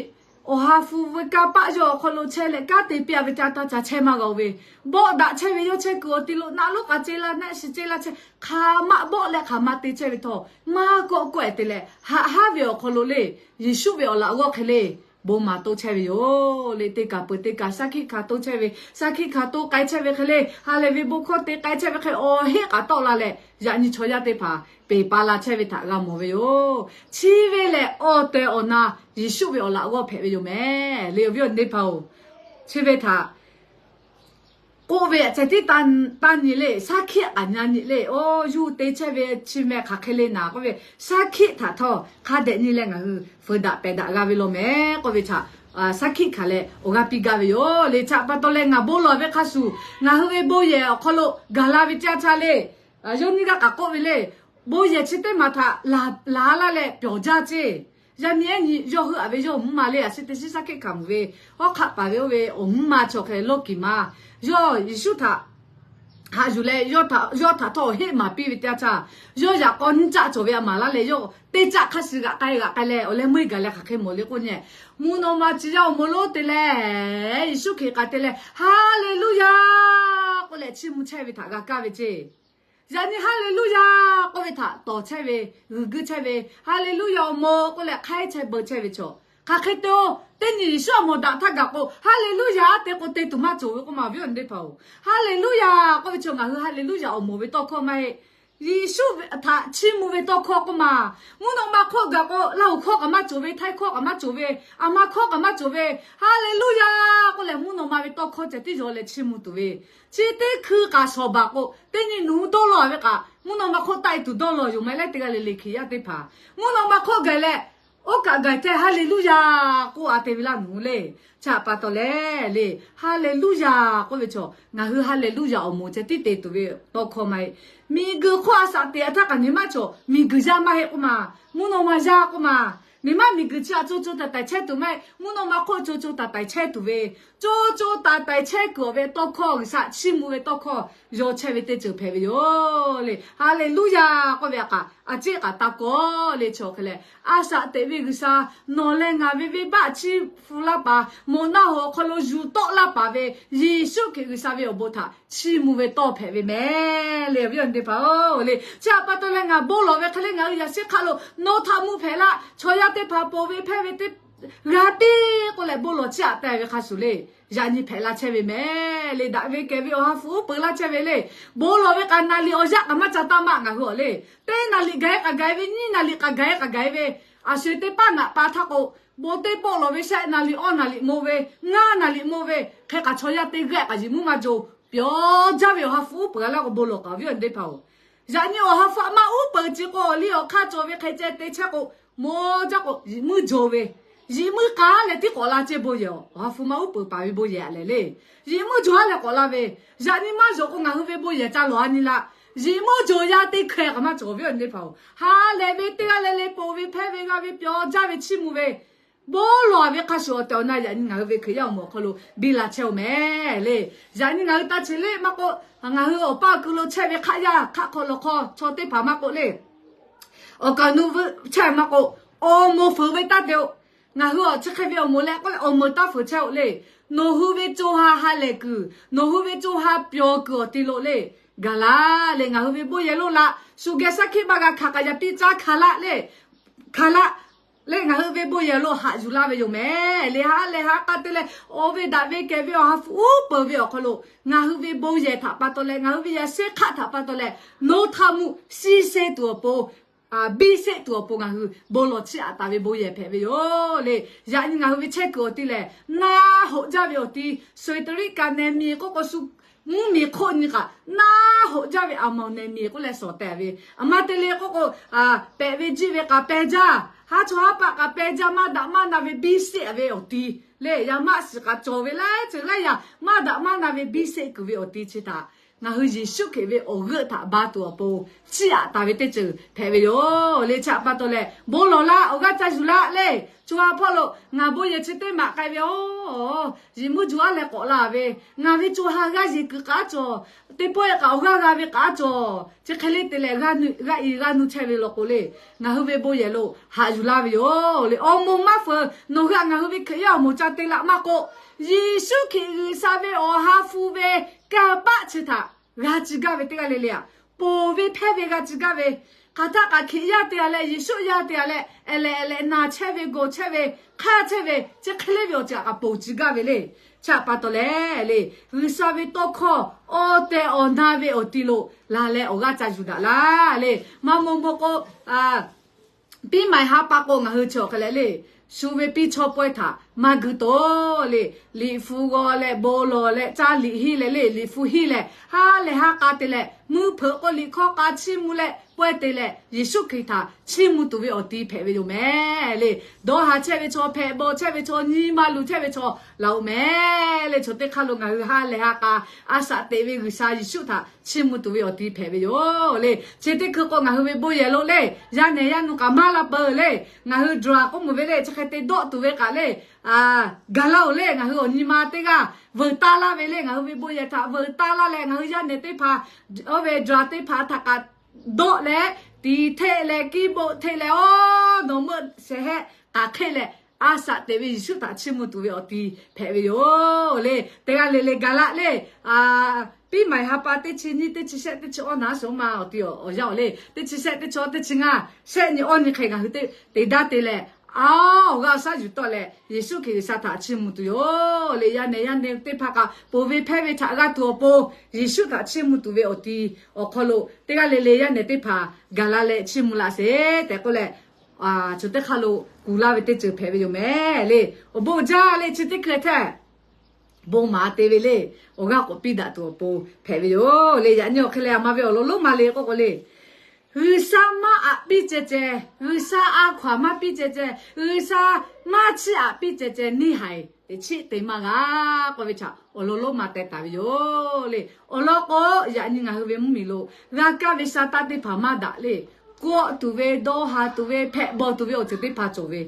Awˬ ha hpu ve kanˇ paˆ yawˇ awˬ hk'aw lo chehˇ leh kanˉ te piˇ-a ve ca taˇ ca chehˇ maˇ g'a-oˬ ve, bawˆ daꞈ chehˇ ve yawˇ chehˇ kuiˬ awˬ ti lo naˆ lonˉ k'a ce laˇ naˆ shiˍ ce laˇ chehˇ hk'aˬ ma bawˆ leh hk'aˬ ma te chehˇ ve htawˇ, maˇ kawˆ kawˆ-e te leh haꞈ haˉ ve awˬ hk'aw lo le, Yeˍsuˆ ve awˬ laꞈ g'awˇ hk'e le bon maˍ toˇ chehˇ ve yoˬ le. Teˇ kaˬ peuˬ teˇ kaˬ shaˉ hkiˆ hkanˍ toˇ chehˇ ve, shaˉ hkiˆ hkanˍ toˇ k'ai chehˇ ve hk'e le, ha lehˬ ve bon hkawˇ te k'ai chehˇ ve hk'e awˬ heˆ k'aꞈ tawˆ la leh, yaꞈ nyi chaw yaˇ teˇ hpaˍ peˬ pa la chehˇ ve htaꞈ g'a mawˬ ve yoˬ. Chi ve lehˬ, awˬ tehˬ awˬ na Yeˍsuˆ ve awˬ laꞈ g'awˇ hpehꞈ ve yoˬ mehˍ le, awˬ viˉ awˬ nyi teˇ hpaˍ-oˬ. Chi ve htaꞈ k'oˆ ve, ceh tiˉ taˇ nyi le, shaˉ hkiˆ k'aꞈ nyi nyi le, oˇ yuˇ te chehˇ ve chi meh hk'aˬ hk'e le naˍ k'oˆ ve, shaˉ hkiˆ htaꞈ htawˇ hk'a dehꞈ nyi leh ngaˬ hui fuiˍ daꞈ pehˬ daꞈ g'a ve law mehˍ k'oˆ ve htaꞈ shaˉ hkiˆ hkanˍ leh awˬ g'aˇ piˇ gaˇ ve yoˬ le. Chi htaꞈ pa taw leh ngaˬ bon lawˬ ve hk'a shuˍ, ngaˬ hui ve bon yehˬ awˬ hk'aw lo gaˬ la ve caˇ caˇ le, yawˇ nyiˇ g'aˇ k'aꞈ k'oˆ ve le, bon yehˬ chi teˇ maˬ htaꞈ laˬ laˇ leh pyawˬ jaˇ ceˇ. Yaˇ miˇ ehˉ nyi yawˇ hui-a ve yawˇ mvuhˇ ma le, a shu teˇ shiˉ shaˉ hkiˆ hkanˍ mvuhˬ ve, hawˉ hk'aˆ paˍ ve oˇ ve awˬ mvuhˇ ma chaw hk'e lawˇ kiˍ ma, yawˇ Yeˍsuˆ htaꞈ haꞈ yuˬ leh yawˇ htaꞈ htawˇ awˬ heˆ maˍ piˇ ve teˇ yanˇ htaˇ, yawˇ yaꞈ k'aw nyiˇ caˆ cawˬ ve a maˍ laˇ leh, yawˇ teˇ caˆ hk'a shuˍ g'aꞈ k'ai g'aꞈ k'ai leh awˬ leh meuˇ gaˬ leh hk'aˬ hk'e mawˬ le k'oˆ nyi, mvuhˇ naw ma chi yaˇ awˬ moˍ lonˉ te leh Yeˍsuˆ Hkriꞈ k'aꞈ te leh, Haˍleˍluˇyaˬ k'oˆ leh chiˇ mvuh chehˇ ve htaꞈ g'a kaˇ ve ceˇ. Yaꞈ nyi Haˍleˍluˇyaˬ k'oˆ ve htaꞈ tawˍ chehˇ ve, g'uiˬ guiˇ chehˇ ve, Haˍleˍluˇyaˬ awˬ moˍ k'oˆ leh hk'aiˉ chehˇ beu chehˇ ve chaw, hk'aˬ hk'e te oˬ, teˇ nyi Yeˍsuˆ awˬ moˍ daꞈ htaˇ gaˬ k'o Haˍleˍluˇyaˬ te k'o te tuˬ maˇ cawˬ ve k'oˆ ma, awˬ viˉ awˬ nyi teˇ hpaˍ-oˬ. Haˍleˍluˇyaˬ k'oˆ ve chaw ngaˬ hui Haˍleˍluˇyaˬ awˬ moˍ ve tawˇ hkawˇ maˇ heˆ. Yeˍsuˆ htaꞈ chiˇ mvuh ve tawˇ hkawˇ k'oˆ ma. Mvuhˇ naw ma hk'oˆ gaˬ k'o Laˇ huˍ hkawˇ kaꞈ maˇ cawˬ ve, Htaiˇ hkawˇ kaꞈ maˇ cawˬ ve, a ma hkawˇ kaꞈ maˇ cawˬ ve, Haˍleˍluˇyaˬ k'oˆ leh mvuhˇ naw ma ve tawˇ hkawˇ ceh tiˉ yaw leh chiˇ mvuh tuˬ ve, chi teˇ hkui kaꞈ shawˍ baˬ k'o teˇ nyi nawˬ hui dawˇ law ve kaꞈ mvuhˇ naw ma hk'oˆ taˆ-e tuˬ dawˇ law yoˬ mehˍ leh teˇ g'aˇ le le Hkriꞈ yaˇ teˇ hpaˍ, mvuhˇ naw ma hk'oˆ gaˬ leh oˇ kaꞈ gaˬ hteh Haˍleˍluˇyaˬ k'oˆ a te ve laˇ nawˬ hui le. Chi htaꞈ pa taw leh le, Haˍleˍluˇyaˬ k'oˆ ve chaw ngaˬ hui Haˍleˍluˇyaˬ awˬ moˍ ceh tiˉ te tuˬ ve tawˇ hkawˇ maˇ heˆ. Miˬguiˬ hk'oˆ a shaꞈ teꞈ htaˇ kaꞈ nyi maˇ cawˬ, miˬguiˬ yaˇ maˇ heˆ k'oˆ ma, mvuhˇ naw ma yaˇ k'oˆ ma. Nyi maˇ miˬguiˬ chi htaꞈ co co taiˍ taiˍ chehˇ tuˬ maˇ heˆ, mvuhˇ naw ma hk'oˆ co co taiˍ taiˍ chehˇ tuˬ ve, co co taiˍ taiˍ chehˇ kuiˬ awˬ ve tawˇ hkawˇ G'uiˬsha chiˇ mvuh ve tawˇ hkawˇ yaw chehˇ ve teˇ ceuˬ hpehꞈ ve yoˬ le. Haˍleˍluˇyaˬ k'oˆ ve a kaꞈ a ciˉ kaꞈ taˇ kawˆ le. Chi awˬ hk'e leh a shaꞈ teꞈ ve G'uiˬsha nawˬ leh ngaˬ ve venˇbaˆ chiˇ hpu laˇ paˍ, moꞈ naˆ hoꞈ awˬ hk'aw lo yuˬ tawˆ laˇ paˍ ve Yeˍsuˆ Hkriꞈ G'uiˬsha ve awˬ bon htaꞈ chiˇ mvuh ve tawˇ hpehꞈ ve mehˍ le, awˬ viˉ awˬ nyi teˇ hpaˍ-oˬ le. Chi htaꞈ pa taw leh ngaˬ bon lawˬ ve hk'e le ngaˬ hui yaꞈ shehˉ hk'aˆ lo nawˬ htaꞈ mvuh hpehꞈ la, chaw yaˇ teˇ hpaˍ ponˬ ve hpehˇ ve teˇ g'a piˇ k'oˆ leh bon lawˬ chiˇ aꞈ taˍ ve hk'a shuˍ le, yaꞈ nyi hpehꞈ la chehˇ ve mehˍ le. Daꞈ ve kehˬ ve awˬ ha hpu uˉ peunˍ laˇ chehˇ ve le. Bon lawˬ ve kaꞈ naˍ liꞈ awˬ yaˇ kaꞈ maˇ ca taˇ maˇ ngaˬ hui awˬ le. Teˇ naˍ liꞈ gaˬ-e kaꞈ gaˬ-e ve, nyiˇ naˍ liꞈ kaꞈ gaˬ-e kaꞈ gaˬ-e ve, a sho-eˬ teˇ paˉ ngaˬ pa htaˇ k'o, bon teˇ pawˆ lawˬ ve shehˆ naˍ liꞈ awˇ naˍ liꞈ mo ve, ngaˇ naˍ liꞈ mo ve hk'e kaꞈ chaw yaˇ teˇ g'aˇ kaꞈ yiꞈ muiˉ maˇ jo, pyawˬ jaˇ ve awˬ ha hpu uˉ peunˍ laˇ k'o bon lawˬ kaꞈ awˬ viˉ awˬ nyi teˇ hpaˍ-oˬ. Yaꞈ nyi awˬ ha hpu maˇ uˉ peunˍ ce k'o, awˬ liˇ awˬ hk'aˇ cawˬ ve hk'e ceh te chehˇ k'o, maw jaˇ k'o yiꞈ muiˉ jo ve, yiꞈ muiˉ k'a leh tiˉ k'awꞈ la ce bon yehˬ, awˬ ha hpu maˇ uˉ peunˍ paˍ ve bon yehˬ a lehˬ le. Yiꞈ muiˉ jo a leh k'awꞈ la ve, yaꞈ nyi maˇ yonˍ k'o ngaˬ hui ve bon yehˬ ca lawˬ a nyi la. Yiꞈ muiˉ jo yaˇ teˇ hkeh kaꞈ maˇ cawˬ awˬ viˉ awˬ nyi teˇ hpaˍ-oˬ. Ha lehˬ ve teˇ g'aˇ le le ponˬ ve hpehˇ ve g'a ve pyawˬ jaˇ ve chiˇ mvuh ve, bon lawˬ ve hk'a shuˍ awˬ tehˬ awˬ na yaꞈ nyi ngaˬ hui ve Hkriꞈ yaˇ awˬ moˍ awˬ hk'aw lo biˇ la chehˇ-oˬ mehˍ le. Yaꞈ nyi ngaˬ hui ta cheˬ le maˇ k'oˆ, ngaˬ hui awˬ paˇ awˬ kui lo chehˇ ve hk'aˆ yaˇ hk'aˆ hk'aw lawˬ hk'aw chaw teˇ hpaˍ maˇ k'oˆ le, awˬ kaˍ nu chehˇ maˇ k'oˆ, awˬ moˍ fuiˍ ve taˇ te-o. Ngaˬ hui awˬ chi hk'e ve awˬ moˍ leh k'oˆ leh awˬ meunˍ taˇ fuiˍ chehˇ-oˬ le. Nawˬ hui ve co ha ha lehˬ kuiˬ, nawˬ hui ve co ha pyawˬ kuiˬ awˬ ti lo le, gaˬ la le. Ngaˬ hui ve bon yehˬ lo laꞈ shu geh shaˉ hkiˆ maˇ g'a hkanˍ k'aꞈ yaꞈ piˇ caˇ hkanˍ laˆ le, hkanˍ laˆ le. Ngaˬ hui ve bon yehˬ lo haꞈ yuˬ laˇ ve yoˬ mehˍ le. Ha lehˬ ha k'a te leh awˬ ve daꞈ ve kehˬ ve awˬ ha hpu uˉ peunˍ ve awˬ hk'aw lo ngaˬ hui ve bon yehˬ htaꞈ pa taw leh ngaˬ hui ve yaꞈ shehˉ hk'aˆ htaꞈ pa taw leh nawˬ htaꞈ mvuh shiˍ shehˍ tuˬ awˬ pon, biˇ shehˆ tuˬ awˬ pon ngaˬ hui bon lawˬ chiˇ aꞈ taˍ ve bon yehˬ hpehꞈ ve yoˬ le. Yaꞈ nyi ngaˬ hui ve chehˇ kuiˬ awˬ ti lehˬ, naˆ hoꞈ jaˇ ve awˬ ti, Sawˍeˍtaˍriˆ ka neh miˬ k'oˆ k'o shu mvuhˇmiˬ hk'oˆ nyi kaꞈ naˆ hoꞈ jaˇ ve a mawˬ neh miˬ k'oˆ leh shawˍ tehꞈ ve, a ma te le k'oˆ k'o, pehꞈ ve jiˇ ve k'aꞈ peh jaˇ, haˉ chaw haˉ paˆ k'aꞈ peh jaˇ, maˇ daꞈ maˇ na ve biˇ shehˆ ve awˬ ti le. Yaꞈ maˆ shiˍ k'aꞈ cawˬ ve laiˉ ceuˬ laiˉ yaꞈ maˇ daꞈ maˇ na ve biˇ shehˆ kuiˬ ve awˬ ti chi htaꞈ ngaˬ hui Yeˍsuˆ Hkriꞈ ve awˬ g'euˆ htaꞈ ba tuˬ awˬ pon chiˇ aꞈ taˍ ve teˇ ceuˬ hpehꞈ ve yoˬ le. Chi htaꞈ pa taw leh bon lawˬ laˇ, awˬ g'aˇ ca yuˬ laˇ le. co ha hpawˇ lo ngaˬ bon yehˬ chi teˇ maꞈ k'ai ve oˬ, yehˬ muˇ juˬ aˉ leh k'awꞈ la ve, ngaˬ ve co ha g'aˇ yeˬ kuiˬ k'aˉ cawˬ, teˇ pawehˇ kaꞈ awˬ g'aˇ g'a ve k'aˉ cawˬ, chi hk'e le te leh g'aˇ i g'aˇ nuˇ chehˇ ve law k'o le, ngaˬ hui ve bon yehˬ lo haꞈ yuˬ laˇ ve yoˬ le. Awˬ moˍ maˇ feuˍ, nawˬ hui htaꞈ ngaˬ hui ve Hkriꞈ yaˇ awˬ moˍ ca te laꞈ maˇ k'oˆ, Yeˍsuˆ Hkriꞈ G'uiˬsha ve Awˬ ha hpu ve kanˇ paˆ chi htaꞈ g'a ci gaˇ ve teˇ g'aˇ le le aꞈ, ponˬ ve hpehˇ ve g'a ci gaˇ ve, hk'aˬ htaˆ kaꞈ Hkriꞈ yaˇ te a leh, Yeˍsuˆ yaˇ te a leh, ehˬ leh ehˬ leh naˬ chehˇ ve, gawˬ chehˇ ve, hk'aˇ chehˇ ve, chi hk'e le ve awˬ ceuˬ htaꞈ kaꞈ ponˬ ci gaˇ ve le. Chi htaꞈ pa taw leh le, G'uiˬsha ve tawˇ hkawˇ awˬ tehˬ awˬ na ve awˬ ti lo laˬ leh awˬ g'aˇ ca yuˬ daꞈ laˇ le. Maˇ maw maw k'o, piˇ maiˍ ha pa k'o ngaˬ hui chi awˬ hk'e leh le, shu ve piˇ chaw pawehˇ htaꞈ maˇ gu taw le, liꞈ hpu g'aw leh bon lawˬ leh caˇ liꞈ henˇ leh le, liꞈ hpu henˇ leh ha lehˬ ha k'a te leh, mvuhˇ hpeuꞈ k'o liꞈ hkawˇ k'a chiˇ mvuh leh pawehˇ te leh, Yeˍsuˆ Hkriꞈ htaꞈ chiˇ mvuh tuˬ ve awˬ ti hpehꞈ ve yoˬ mehˍ le. Dawˇ haˍ chehˇ ve chaw, hpehꞈ bawˬ chehˇ ve chaw, nyi ma luˬ chehˇ ve chaw laˬ oꞈ mehˍ le. Chaw teˇ hk'aˇ lo ngaˬ hui ha lehˬ ha k'a a shaꞈ teꞈ ve G'uiˬsha Yeˍsuˆ htaꞈ chiˇ mvuh tuˬ ve awˬ ti hpehꞈ ve yoˬ le. Chi teˇ hkui k'o ngaˬ hui ve bon yehˬ lo le, yaˇ nehˬ yaˇ nu kaꞈ maˇ la peuˬ le. Ngaˬ hui draw k'oˆ mvuhˬ ve le, chi hk'e te dawˆ tuˬ ve kaꞈ le, gaˬ laˇ oˬ le. Ngaˬ hui awˬ nyi ma teˇ g'aˇ veuˬ taˇ laˇ ve le. Ngaˬ hui ve bon yehˬ htaꞈ veuˬ taˇ laˇ leh, ngaˬ hui yaˇ nehˬ teˇ hpaˍ, oˇ ve draw teˇ hpaˍ htaꞈ kaꞈ dawˆ leh, tiˍ hteˆ leh, kiˇ boˆ hteˆ leh, oˇ nawˬ meuˆ shehˍ hehˆ k'aˬ hk'e leh, a shaꞈ teꞈ ve Yeˍsuˆ htaꞈ chiˇ mvuh tuˬ ve awˬ ti hpehꞈ ve yoˬ le. Teˇ g'aˇ le le gaˬ laˇ le. Piˇ maiˍ ha pa teˇ chi nyiˇ, teˇ chi shehˆ, teˇ chi awˇ naˉ shoˍ ma awˬ ti awˬ yanˇ oˬ le. Teˇ chi shehˆ, teˇ chi awˇ, teˇ chi ngaˇ, shehˆ nyi awˇ nyi hk'e ngaˬ hui te daꞈ te leh, awˬ g'aˇ awˬ shaˉ yuˬ tawˆ leh Yeˍsuˆ Hkriꞈ G'uiˬsha htaꞈ chiˇ mvuh tuˬ yoˬ le. Yaˇ nehˬ yaˇ nehˬ teˇ hpaˍ kaꞈ ponˬ ve hpehˇ ve htaꞈ g'a tuˬ awˬ pon, Yeˍsuˆ htaꞈ chiˇ mvuh tuˬ ve awˬ ti awˬ hk'aw lo teˇ g'aˇ le le yaˇ nehˬ teˇ hpaˍ gaˬ la leh chiˇ mvuh laꞈ sheˍ tehꞈ k'oˆ leh, chaw teˇ hk'aˇ lo kuˬ laˇ ve teˇ ceuˬ hpehꞈ ve yoˬ mehˍ le. Awˬ bon jaˇ le. Chi teˇ hkui hteˇ bon maˍ te ve le. Awˬ g'aˇ k'awꞈ piˇ daꞈ tuˬ awˬ pon hpehꞈ ve yoˬ le. Yaꞈ nyi awˬ hk'e leh a ma ve awˬ lawn lonˉ ma le k'oˆ k'o le, G'uiˬsha maˇ aꞈ piˇ ceh ceh, G'uiˬsha a hkaw aˬ maˇ piˇ ceh ceh, G'uiˬsha maˇ chiˇ aꞈ piˇ ceh ceh, neˇ haiˬ teꞈ chiˆ te maˇ g'a k'oˆ ve htaꞈ awˬ lawn lonˉ ma teh taˍ ve yoˬ le. Awˬ lawn k'o, yaꞈ nyi ngaˬ hui ve mvuhˇmiˬ lo g'a kaˇ ve sha taˇ teˇ hpaˍ maˇ daꞈ le. Kawˆ tuˬ ve, dawˇ haˍ tuˬ ve, hpehꞈ bawˬ tuˬ ve awˬ ceuˬ teˇ hpaˍ cawˬ ve,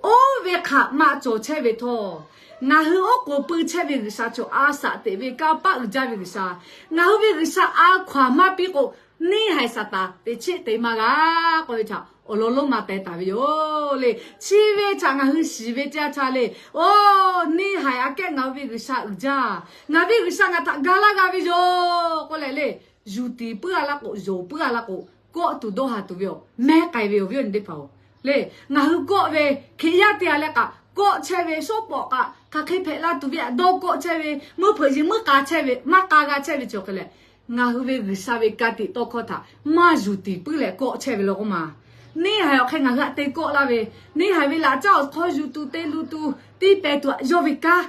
oˇ ve hk'aꞈ maˇ cawˬ chehˇ ve htawˇ, ngaˬ hui oˉ k'oˍ pui chehˇ ve G'uiˬsha chaw a shaꞈ teꞈ ve kanˇ paˆ uiˍ jaˇ ve G'uiˬsha, ngaˬ hui ve G'uiˬsha a hkaw aˬ maˇ piˇ k'o, neˇ haiˬ Saˍtanˍ teꞈ chiˆ te maˇ g'a k'oˆ ve htaꞈ awˬ lawn lonˉ ma teh taˍ ve yoˬ le. Chi ve htaꞈ ngaˬ hui shiˍ ve teˇ yanˇ htaˇ le, oˇ neˇ haiˬ aꞈ kehˉ ngaˬ hui ve G'uiˬsha uiˍ jaˇ, ngaˬ ve G'uiˬsha ngaˬ htaꞈ ga laˇ g'a ve yoˬ k'oˆ leh le, yuˬ tiˍ puiˉ a laˇ k'o, yonˍ puiˉ a laˇ k'o, kawˆ tuˬ dawˇ haˍ tuˬ ve awˬ mehˉ k'ai ve awˬ viˉ awˬ nyi teˇ hpaˍ-oˬ le. Ngaˬ hui kawˆ ve Hkriꞈ yaˇ te a leh kaꞈ kawˆ chehˇ ve, shawˉ pawˍ kaꞈ hk'aˬ hk'e hpehꞈ la tuˬ ve htaꞈ dawˇ kawˆ chehˇ ve, meuˇ hpeuꞈ yeˬ meuˇ k'a chehˇ ve, maˇ k'a g'a chehˇ ve chi awˬ hk'e leh, ngaˬ hui ve G'uiˬsha ve ka tiꞈ tawˇ hkawˇ htaꞈ maˇ yuˬ tiˍ puiˉ leh kawˆ chehˇ ve law k'oˆ ma. Neˇ haiˬ awˬ hk'e ngaˬ hui htaꞈ te kawˆ laˇ ve, neˇ haiˬ ve laꞈ caˉ awˬ hk'aw yuˬ tuˬ te luˬ tuˬ tiˇ pehˍ tuˬ htaꞈ yawˇ ve kanˉ,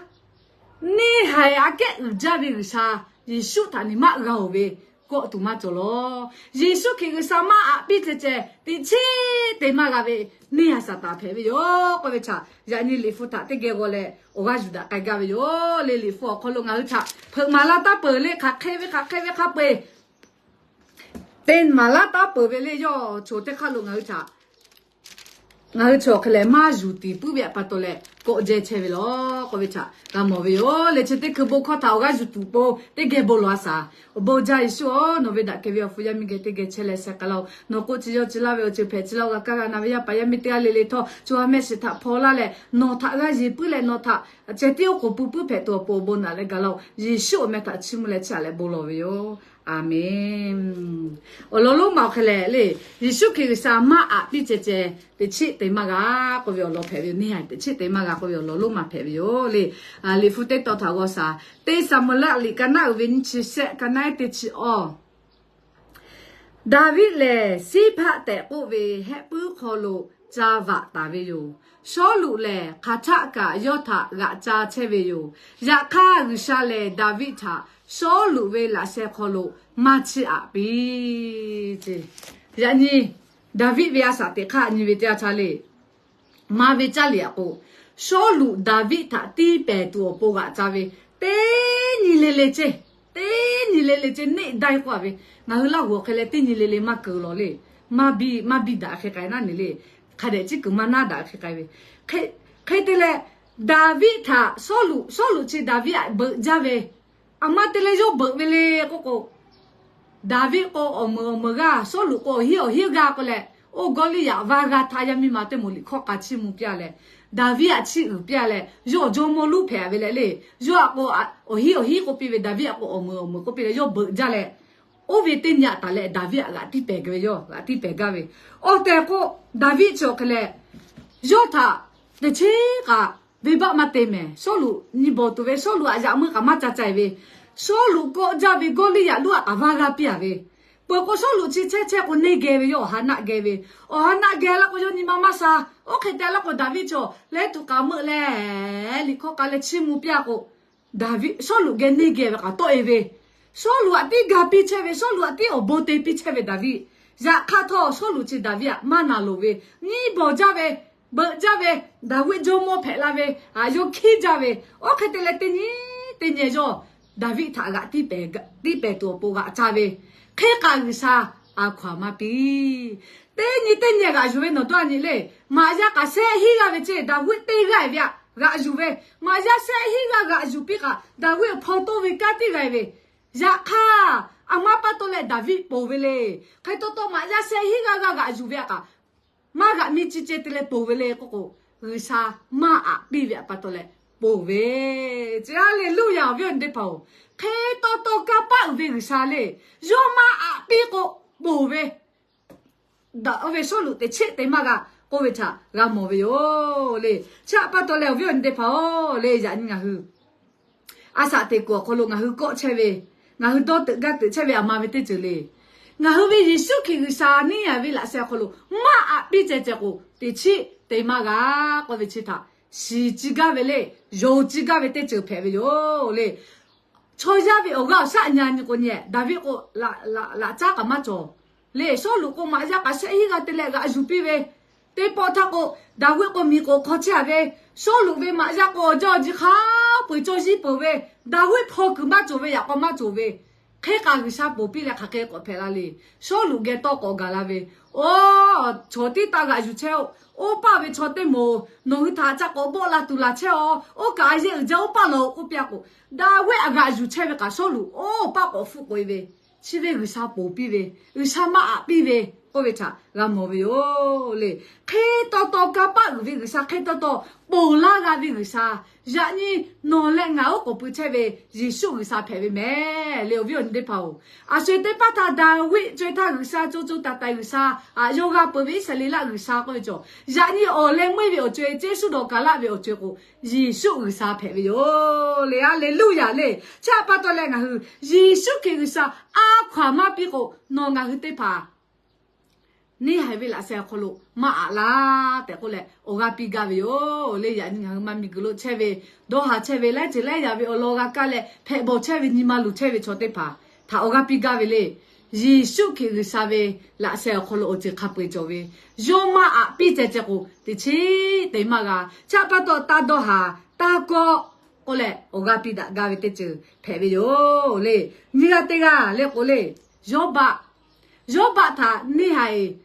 neˇ haiˬ aꞈ kehˉ uiˍ jaˇ ve G'uiˬsha Yeˍsuˆ htaꞈ nyi maˆ g'a oˬ ve kawˆ tuˬ maˇ cawˬ law. Yeˍsuˆ Hkriꞈ G'uiˬsha maˇ aꞈ piˇ ceh ceh teꞈ chiˆ te maˇ g'a ve neˇ haiˬ Saˍtanˍ hpehꞈ ve yoˬ k'oˆ ve htaꞈ yaꞈ nyi liꞈ hpu htaꞈ teˇ geh g'aw leh awˬ g'aˇ yuˬ daꞈ k'ai gaˇ ve yoˬ le. Liꞈ hpu awˬ hk'aw lo ngaˬ hui htaꞈ hpeuꞈ maˍ laˇ taˉ peuˬ le. Hk'aˬ hk'e ve hk'aˬ hk'e ve hk'a peu-eˬ te maˍ laˇ taˉ peuˬ ve le. Yawˇ choˬ teˇ hk'aˇ lo ngaˬ hui htaꞈ ngaˬ hui chi awˬ hk'e leh maˇ yuˬ tiˍ puiˉ ve htaꞈ pa taw leh kawˆ jehˇ chehˇ ve law k'oˆ ve htaꞈ g'a mawˬ ve yoˬ le. Chi teˇ hkui bon hkawˇ htaꞈ awˬ g'aˇ yuˬ tuˬ po teˇ geh bon lawˬ a shaˍ. Awˬ bon jaˇ Yeˍsuˆ-oˬ, nawˬ ve daꞈ kehˬ ve awˬ hpu yaˇ miˇ geh teˇ geh chehˇ leh sheh k'ai laˇ-oˬ. Nawˬ k'oˆ chi yawˇ ci laˇ ve awˬ ceuˬ hpehꞈ ci laˇ-oˬ. G'a kaˇ g'a na ve yaˇ paˍ yaˇ miˇ teˇ g'aˇ le le htawˇ, co ha mehˆ shiˍ htaꞈ hpaw laˇ leh nawˬ htaꞈ g'a yeˬ puiˉ leh nawˬ htaꞈ ceh tiˉ oˉ k'oˍ pui puiˉ hpehꞈ tuˬ awˬ pon awˬ bon naꞈ leh gaˬ laˇ-oˬ. Yeˍsuˆ awˬ meh htaꞈ chiˇ mvuh leh chiˇ aꞈ leh bon lawˬ ve yoˬ. Aˍmenˍ. Awˬ lawn lonˉ ma awˬ hk'e leh le, Yeˍsuˆ Hkriꞈ G'uiˬsha maˇ aꞈ piˇ ceh ceh teꞈ chiˆ te maˇ g'a k'oˆ ve awˬ lawn hpehꞈ ve yoˬ. Neˇ haiˬ teꞈ chiˆ te maˇ g'a k'oˆ ve awˬ lawn lonˉ ma hpehꞈ ve yoˬ le. Liꞈ hpu teˇ tawn htaꞈ g'aw shaˍ. Teˇ Saˍmo-eˍlaˆ liꞈ ka naˉ uiˍ ve nyiˇ chi shehˆ, ka naˉ ehˉ teˇ chi awˇ. Daˍviˆ lehˬ, Siˉhpaˆ tehꞈ k'oˆ ve hehˆ puiˉ hk'aw lo ca vaꞈ taˍ ve yoˬ. Sawˉluꞈ lehˬ, hk'aˬ htaˆ kaꞈ yawˇ htaꞈ g'aꞈ ca chehˇ ve yoˬ. Yaꞈ hk'aˇ, G'uiˬsha lehˬ Daˍviˆ htaꞈ Sawˉluꞈ ve laꞈ sheh hk'aw lo maˇ chiˇ aꞈ piˇ ce. Yaꞈ nyi Daˍviˆ ve a shaꞈ teꞈ hk'aˇ nyi ve teˇ yanˇ htaˇ le, maˇ ve caˇ liꞈ aꞈ k'o, Sawˉluꞈ Daˍviˆ htaꞈ tiˇ pehˍ tuˬ awˬ pon g'aꞈ ca ve teˇ nyi le le ce, teˇ nyi le le ce neˆ daiˇ k'oˆ a ve, ngaˬ hui Laˇ huˍ awˬ hk'e leh teˇ nyi le le maˇ keunˍ lawˬ le. Maˇ biˇ maˇ biˇ daꞈ hk'e k'ai naˉ ne le. Hk'a dehꞈ ciˉ kuiˬ maˇ naˉ daꞈ hk'e k'ai ve hk'e Hk'e te leh, Daˍviˆ htaꞈ Sawˉluꞈ, Sawˉluꞈ chi Daˍviˆ htaꞈ beuꞈ jaˇ ve, aˬ ma te leh yawˇ beuꞈ ve le k'oˆ k'o, Daˍviˆ k'o awˬ meuˍ awˬ meuˍ g'aˇ, Sawˉluꞈ k'o awˬ hinˉ awˬ hinˉ g'aˇ k'oˆ leh, oˇ Gawˇliˇyaꞈ vaˇ g'a htaˇ yaˇ miˇ ma teˇ moˍ liꞈ hkawˇ k'a chiˇ mvuh piˇ leh, Daˍviˆ htaꞈ chiˇ uiˍ piˇ leh, yawˇ awˬ jawˇmawˇ lonˉ hpehꞈ ve leh le. Yawˇ htaꞈ k'o awˬ hinˉ awˬ hinˉ k'oˆ piˇ ve, Daˍviˆ htaꞈ k'o awˬ meuˍ awˬ meuˍ k'oˆ piˇ leh yawˇ beuꞈ jaˇ leh, oˇ ve teˇ nyi htaꞈ leh Daˍviˆ htaꞈ g'aꞈ tiˇ pehˍ gaˇ ve, yawˇ g'aꞈ tiˇ pehˍ gaˇ ve. Awˬ tehˬ k'o, Daˍviˆ chi awˬ hk'e leh, yawˇ htaꞈ teˇ chiˉ kaꞈ venˇbaˆ maˇ te mehˍ. Sawˉluꞈ nyi bawˬ tuˬ ve, Sawˉluꞈ htaꞈ yaꞈ meuˇ kaꞈ maˇ ca cai ve, Sawˉluꞈ kawˆ jaˇ ve Gawˇliˇyaꞈ lonˉ htaꞈ kaꞈ vaˇ g'a piˇ a ve. Peuˬ k'o Sawˉluꞈ chi chehˇ chehˇ k'o neˇ geh ve, yawˇ awˬ ha naˆ geh ve. Awˬ ha naˆ geh laˇ k'o yawˇ nyi ma maˇ sha. Oˇ hk'e te laˇ k'o Daˍviˆ chaw leh tuꞈ k'aˍ meuˆ leh liꞈ hkawˇ k'a leh chiˇ mvuh piˇ a k'o, Daˍviˆ Sawˉluꞈ geh neˇ geh ve kaꞈ tawˆ e ve, Sawˉluꞈ htaꞈ tiˉ ga piˇ chehˇ ve, Sawˉluꞈ htaꞈ tiˉ awˬ bon te piˇ chehˇ ve Daˍviˆ. Yaꞈ hk'aˇ htawˇ Sawˉluꞈ chi Daˍviˆ htaꞈ maˇ na loˍ ve, nyi bawˬ jaˇ ve, beuꞈ jaˇ ve, Daˍviˆ jawˇmawˇ hpehꞈ la ve, a yawˇ hkiˉ jaˇ ve. Oˇ hk'e te leh teˇ nyi teˇ nyi yawˇ Daˍviˆ htaꞈ g'aꞈ tiˇ pehˍ tuˬ awˬ pon g'aꞈ ca ve. Hk'e k'aꞈ G'uiˬsha a hkaw aˬ maˇ piˇ. Teˇ nyi teˇ nyi g'aꞈ yuˬ ve nawˬ dawˇ a nyi le. Maꞈ yaˇ kaꞈ shehˆ hinˉ g'aˇ ve ceˇ, Daˍviˆ teˇ g'aˇ ve htaꞈ g'aꞈ yuˬ ve. Maꞈ yaˇ shehˆ hinˉ g'aˇ g'aꞈ yuˬ piˇ kaꞈ, Daˍviˆ awˬ hpaw toˇ ve kanˉ teˇ g'aˇ ve. Yaꞈ hk'aˇ, aˬ ma pa taw leh Daˍviˆ ponˬ ve le. Hk'e taw taw maꞈ yaˇ shehˆ hinˉ g'aˇ g'aˇ g'aꞈ yuˬ ve htaꞈ kaꞈ, maˇ g'aꞈ miˇ ciˇ ceh te leh ponˬ ve le k'oˆ k'o, G'uiˬsha maˇ aꞈ piˇ ve htaꞈ pa taw leh ponˬ ve. Chi Haˍleˍluˆyaꞈ, awˬ viˉ awˬ nyi teˇ hpaˍ-oˬ, hk'e taw taw kanˇ paˆ uiˍ ve G'uiˬsha le, yawˇ maˇ aꞈ piˇ k'o ponˬ ve. Daꞈ oˇ ve Sawˉluꞈ teꞈ chiˆ te maˇ g'a k'oˆ ve htaꞈ g'a mawˬ ve yoˬ le. Chi htaꞈ pa taw leh awˬ viˉ awˬ nyi teˇ hpaˍ-oˬ le, yaꞈ nyi ngaˬ hui a shaꞈ teꞈ kuiˬ awˬ hk'aw lo ngaˬ hui kawˆ chehˇ ve, ngaˬ hui dawˇ teuꞈ gaˇ teuꞈ chehˇ ve aˬ ma ve teˇ ceuˬ le. Ngaˬ hui ve Yeˍsuˆ Hkriꞈ G'uiˬsha neˇ haiˬ ve laꞈ sheh awˬ hk'aw lo maˇ aꞈ piˇ ceh ceh k'o, teꞈ chiˆ te maˇ g'a k'oˆ ve chi htaꞈ shiˍ ci gaˇ ve le, yonˍ ci gaˇ ve teˇ ceuˬ hpehꞈ ve yoˬ le. Chaw yaˇ ve awˬ g'aˇ awˬ shaˆ nyi a nyi k'o nyi, Daˍviˆ k'o laꞈ caˉ kaꞈ maˇ cawˬ le. Sawˉluꞈ k'o maꞈ yaˇ kaꞈ shehˆ hinˉ g'aˇ te leh g'aꞈ yuˬ piˇ ve, teˇ pawˆ htaˇ k'o, Daˍviˆ k'o miˬ k'oˍ hk'aw chehˇ a ve, Sawˉluꞈ ve maꞈ yaˇ k'o awˬ jaˇ awˬ ji hk'a peu-eˬ cawˇ yiˇ peuˬ ve, Daˍviˆ hpaw kuiˬ maˇ cawˬ ve, yaꞈ k'aw maˇ cawˬ ve, hk'e k'aꞈ G'uiˬsha ponˬ piˇ leh hk'aˬ hk'e k'awꞈ hpehꞈ la le. Sawˉluꞈ geh tawˇ k'awꞈ gaˬ la ve, Oˇ, chaw tiˉ taˇ g'aꞈ yuˬ chehˇ-oˬ. Oˇ paˆ ve chaw teˇ moˍ nawˬ hui htaꞈ ca k'awꞈ bawˆ la tuˬ laˬ chehˇ-oˬ. Oˇ kaꞈ a yehˇ uiˍ jaˇ oˇ paˆ lawˬ-oˬ k'oˆ piˇ a k'o, Daˍviˆ htaꞈ g'aꞈ yuˬ chehˇ ve kaꞈ Sawˉluꞈ oˇ paˆ k'awꞈ hpfuhˆ k'oꞈ e ve, chi ve G'uiˬsha ponˬ piˇ ve, G'uiˬsha maˇ aꞈ piˇ ve k'oˆ ve htaꞈ g'a mawˬ ve yoˬ le. Hk'e taw taw kanˇ paˆ uiˍ ve G'uiˬsha, hk'e taw taw ponˬ laˇ g'a ve G'uiˬsha, yaꞈ nyi nawˬ leh ngaˬ oˉ k'oˍ pui chehˇ ve Yeˍsuˆ G'uiˬsha hpehꞈ ve mehˍ le, awˬ viˉ awˬ nyi teˇ hpaˍ-oˬ. A sho-eˬ teˇ hpaˍ htaꞈ Daˍviˆ co-e htaˇ G'uiˬsha co co taiˍ taiˍ G'uiˬsha, a yawˇ g'a peuˬ ve Iˉsaˍreˍlaˆ G'uiˬsha k'oˆ ve cawˬ. Yaꞈ nyi awˬ leh meuˇ ve awˬ co-e, ceˇ suˉ dawˬ kaˍ laˆ ve awˬ co-e k'o, Yeˍsuˆ G'uiˬsha hpehꞈ ve yoˬ le. Haˍleˍluˆyaꞈ le. Chi htaꞈ pa taw leh ngaˬ hui Yeˍsuˆ Hkriꞈ G'uiˬsha a hkaw aˬ maˇ piˇ k'o, nawˬ ngaˬ hui teˇ hpaˍ neˇ haiˬ ve laꞈ sheh awˬ hk'aw lo maˇ aꞈ laˇ tehꞈ k'oˆ leh awˬ g'aˇ piˇ gaˇ ve yoˬ le. Yaꞈ nyi ngaˬ hui maˇ miˬguiˬ lo chehˇ ve, dawˇ haˍ chehˇ ve, laiˉ ceuˬ laiˉ yaꞈ ve awˬ lawn g'a kaˇ leh hpehꞈ bawˬ chehˇ ve, nyi ma luˬ chehˇ ve chaw teˇ hpaˍ htaꞈ awˬ g'aˇ piˇ gaˇ ve le. Yeˍsuˆ Hkriꞈ G'uiˬsha ve laꞈ sheh awˬ hk'aw lo awˬ ceuˬ hk'a peu-eˬ cawˬ ve, yawˇ maˇ aꞈ piˇ ceh ceh k'o, teꞈ chiˉ te maˇ g'a. Chi htaꞈ pa taw, taˇ dawˇ haˍ, taˇ kawˆ k'oˆ leh awˬ g'aˇ piˇ daꞈ gaˇ ve teˇ ceuˬ hpehꞈ ve yoˬ le. Nyi g'aˇ teˇ g'aˇ le k'o le, Yawˇbaˆ, Yawˇbaˆ htaꞈ neˇ haiˬ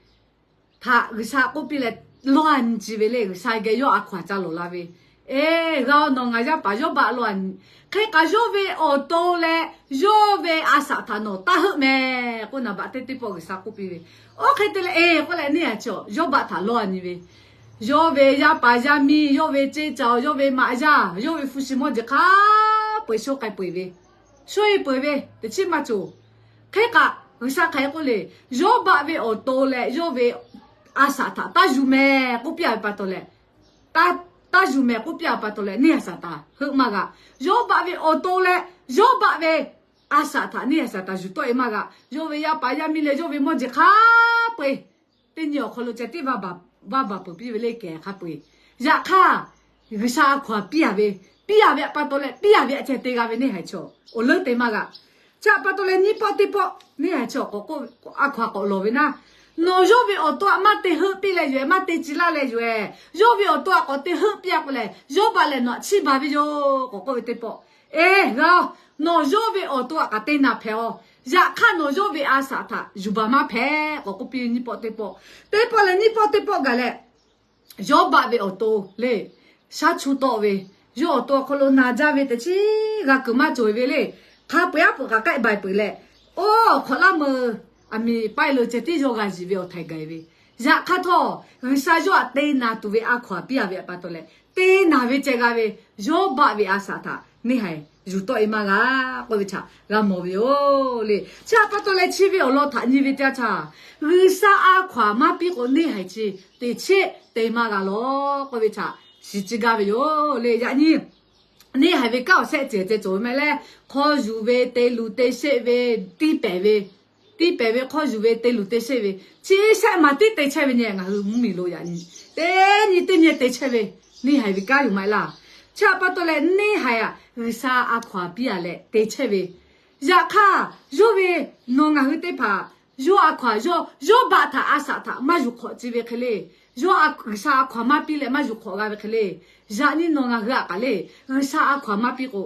htaꞈ G'uiˬsha k'oˆ piˇ leh lawˇ a nyi ci ve le. G'uiˬsha geh yawˇ a hkaw aˬ ca lawˬ la ve, Eˬ, g'a-oˬ, nawˬ ngaˬ yaˇ paˍ Yawˇbaˆ lawˇ a nyi. Hk'e k'aꞈ yawˇ ve awˬ to leh yawˇ ve a shaꞈ htaꞈ nawˬ taˇ heuˆ mehˍ k'oˆ, naˍ baꞈ teˇ teˇ pawˆ G'uiˬsha k'oˆ piˇ ve. Oˇ hk'e te leh, Eˬ, k'oˆ leh neˇ haiˬ chi Yawˇbaˆ htaꞈ lawˇ a nyi ve, yawˇ ve yaˇ paˍ yaˇ miˇ, yawˇ ve ceˇ caˬ, yawˇ ve maꞈ yaˇ, yawˇ ve hpu shi mawˇ jeˬ hk'a peu-eˬ shoˉ k'ai peu-eˬ ve, shoˉ e peu-eˬ ve, teꞈ chiˉ maˇ cawˬ. Hk'e k'aꞈ G'uiˬsha hk'aˬ hk'e k'oˆ le, Yawˇbaˆ ve awˬ to leh yawˇ ve a shaꞈ htaꞈ taˇ yuˬ mehˍ k'oˆ piˇ a ve pa taw leh, taˇ yuˬ mehˍ k'oˆ piˇ a pa taw leh neˇ haiˬ shaˍ taˍ heuˆ maˇ g'a. Yawˇbaˆ ve awˬ to leh Yawˇbaˆ ve a shaꞈ htaꞈ neˇ haiˬ shaˍ taˍ yuˬ tawˆ e maˇ g'a. Yawˇ ve yaˇ paˍ yaˇ miˇ leh yawˇ ve mawˇ jeˬ hk'a peu-eˬ, teˇ nyi awˬ hk'aw lo ceh tiˉ vaˇ baˬ peuˬ piˇ ve le, kehˬ hk'a peu-eˬ. Yaꞈ hk'aˇ, G'uiˬsha a hkaw aˬ piˇ a ve, piˇ a ve pa taw leh piˇ a ve a ceh te g'a ve neˇ haiˬ chi awˬ leuˉ te maˇ g'a. Chi htaꞈ pa taw leh nyiˇ pawˆ teˇ pawˆ neˇ haiˬ chi awˬ k'awꞈ k'oˆ, a hkaw aˬ k'awꞈ lawˬ ve naˇ, nawˬ yawˇ ve awˬ to htaꞈ maˇ te heuˆ piˇ leh yoˬ ehˍ, maˇ te ci laˇ leh yoˬ ehˍ. Yawˇ ve awˬ to htaꞈ k'awꞈ te heuˆ piˇ a k'o lehˬ, Yawˇbaˆ lehˬ nawˬ htaꞈ chiˇ baˬ ve yoˬ k'awꞈ k'oˆ ve teˇ pawˆ. Eˬ, g'a-oˬ, nawˬ yawˇ ve awˬ to htaꞈ kaꞈ te naˬ hpehꞈ-oˬ. Yaꞈ hk'aˇ nawˬ yawˇ ve a shaꞈ htaꞈ yuˬ baˬ maˇ hpehꞈ k'awꞈ k'oˆ piˇ ve nyiˇ pawˆ teˇ pawˆ. Teˇ pawˆ leh nyiˇ pawˆ teˇ pawˆ gaˬ leh, Yawˇbaˆ ve awˬ to le, shaˉ chu tawˆ ve, yawˇ awˬ to awˬ hk'aw lo naˬ jaˇ ve teꞈ chiˉ g'a kuiˬ maˇ cawˬ ve le. Hk'a peu-eˬ aˉ puˍ kaꞈ k'ehˆ baiˬ peuˬ leh, oˇ hk'awꞈ laˇ meuˇ aˬ miˍ paˆ lo ceh tiˉ yawˇ g'a yiˬ ve awˬ htaiˍ gaˬ ve. Yaꞈ hk'aˇ htawˇ, G'uiˬsha yawˇ htaꞈ te naˬ tuˬ ve a hkaw-anˬ piˇ-a ve pa taw leh, te naˬ ve ceh g'a ve, yawˇ baˆ ve a shaꞈ htaꞈ neˇ haiˬ yuˬ tawˆ-e maˇ g'a k'oˆ ve htaꞈ g'a mawˬ ve yoˬ le. Chi htaꞈ pa taw leh chi ve awˬ lawn htaꞈ nyi ve teˇ yanˇ htaˇ, G'uiˬsha a hkaw-anˬ maˇ piˇ k'o neˇ haiˬ chi teꞈ chiˉ te maˇ g'a lawˬ k'oˆ ve htaꞈ shiˍ tcuh gaˇ ve yoˬ le. Yaꞈ nyi neˇ haiˬ ve kanˉ awˬ shehˆ ceuˬ ceh cawˬ ve maˇ heˆ leh, hk'aw yuˬ ve, te luˬ te sheˆ ve, tiˇ pehˍ ve, tiˇ pehˍ ve hk'aw yuˬ ve, te luˬ te sheˆ ve, chi shehˆ maˬ tiˉ te chehˇ ve nyi ngaˬ hui mvuhˇmiˬ lo yaꞈ nyi teˇ nyi teˇ nyi te chehˇ ve, neˇ haiˬ ve kanˉ yoˬ maˇ heˆ laˇ. Chi htaꞈ pa taw leh neˇ haiˬ htaꞈ G'uiˬsha a hkaw-anˬ piˇ-a leh te chehˇ ve. Yaꞈ hk'aˇ, yawˇ ve nawˬ ngaˬ hui teˇ hpaˍ yawˇ a hkaw-anˬ, yawˇ yawˇ baˆ htaꞈ a shaꞈ htaꞈ maˇ yuˬ hk'awꞈ ci ve hk'e le. Yawˇ G'uiˬsha a hkaw-anˬ maˇ piˇ leh maˇ yuˬ hk'awꞈ g'a ve hk'e le. Yaꞈ nyi nawˬ ngaˬ hui htaꞈ kaꞈ le, G'uiˬsha a hkaw-anˬ maˇ piˇ k'o,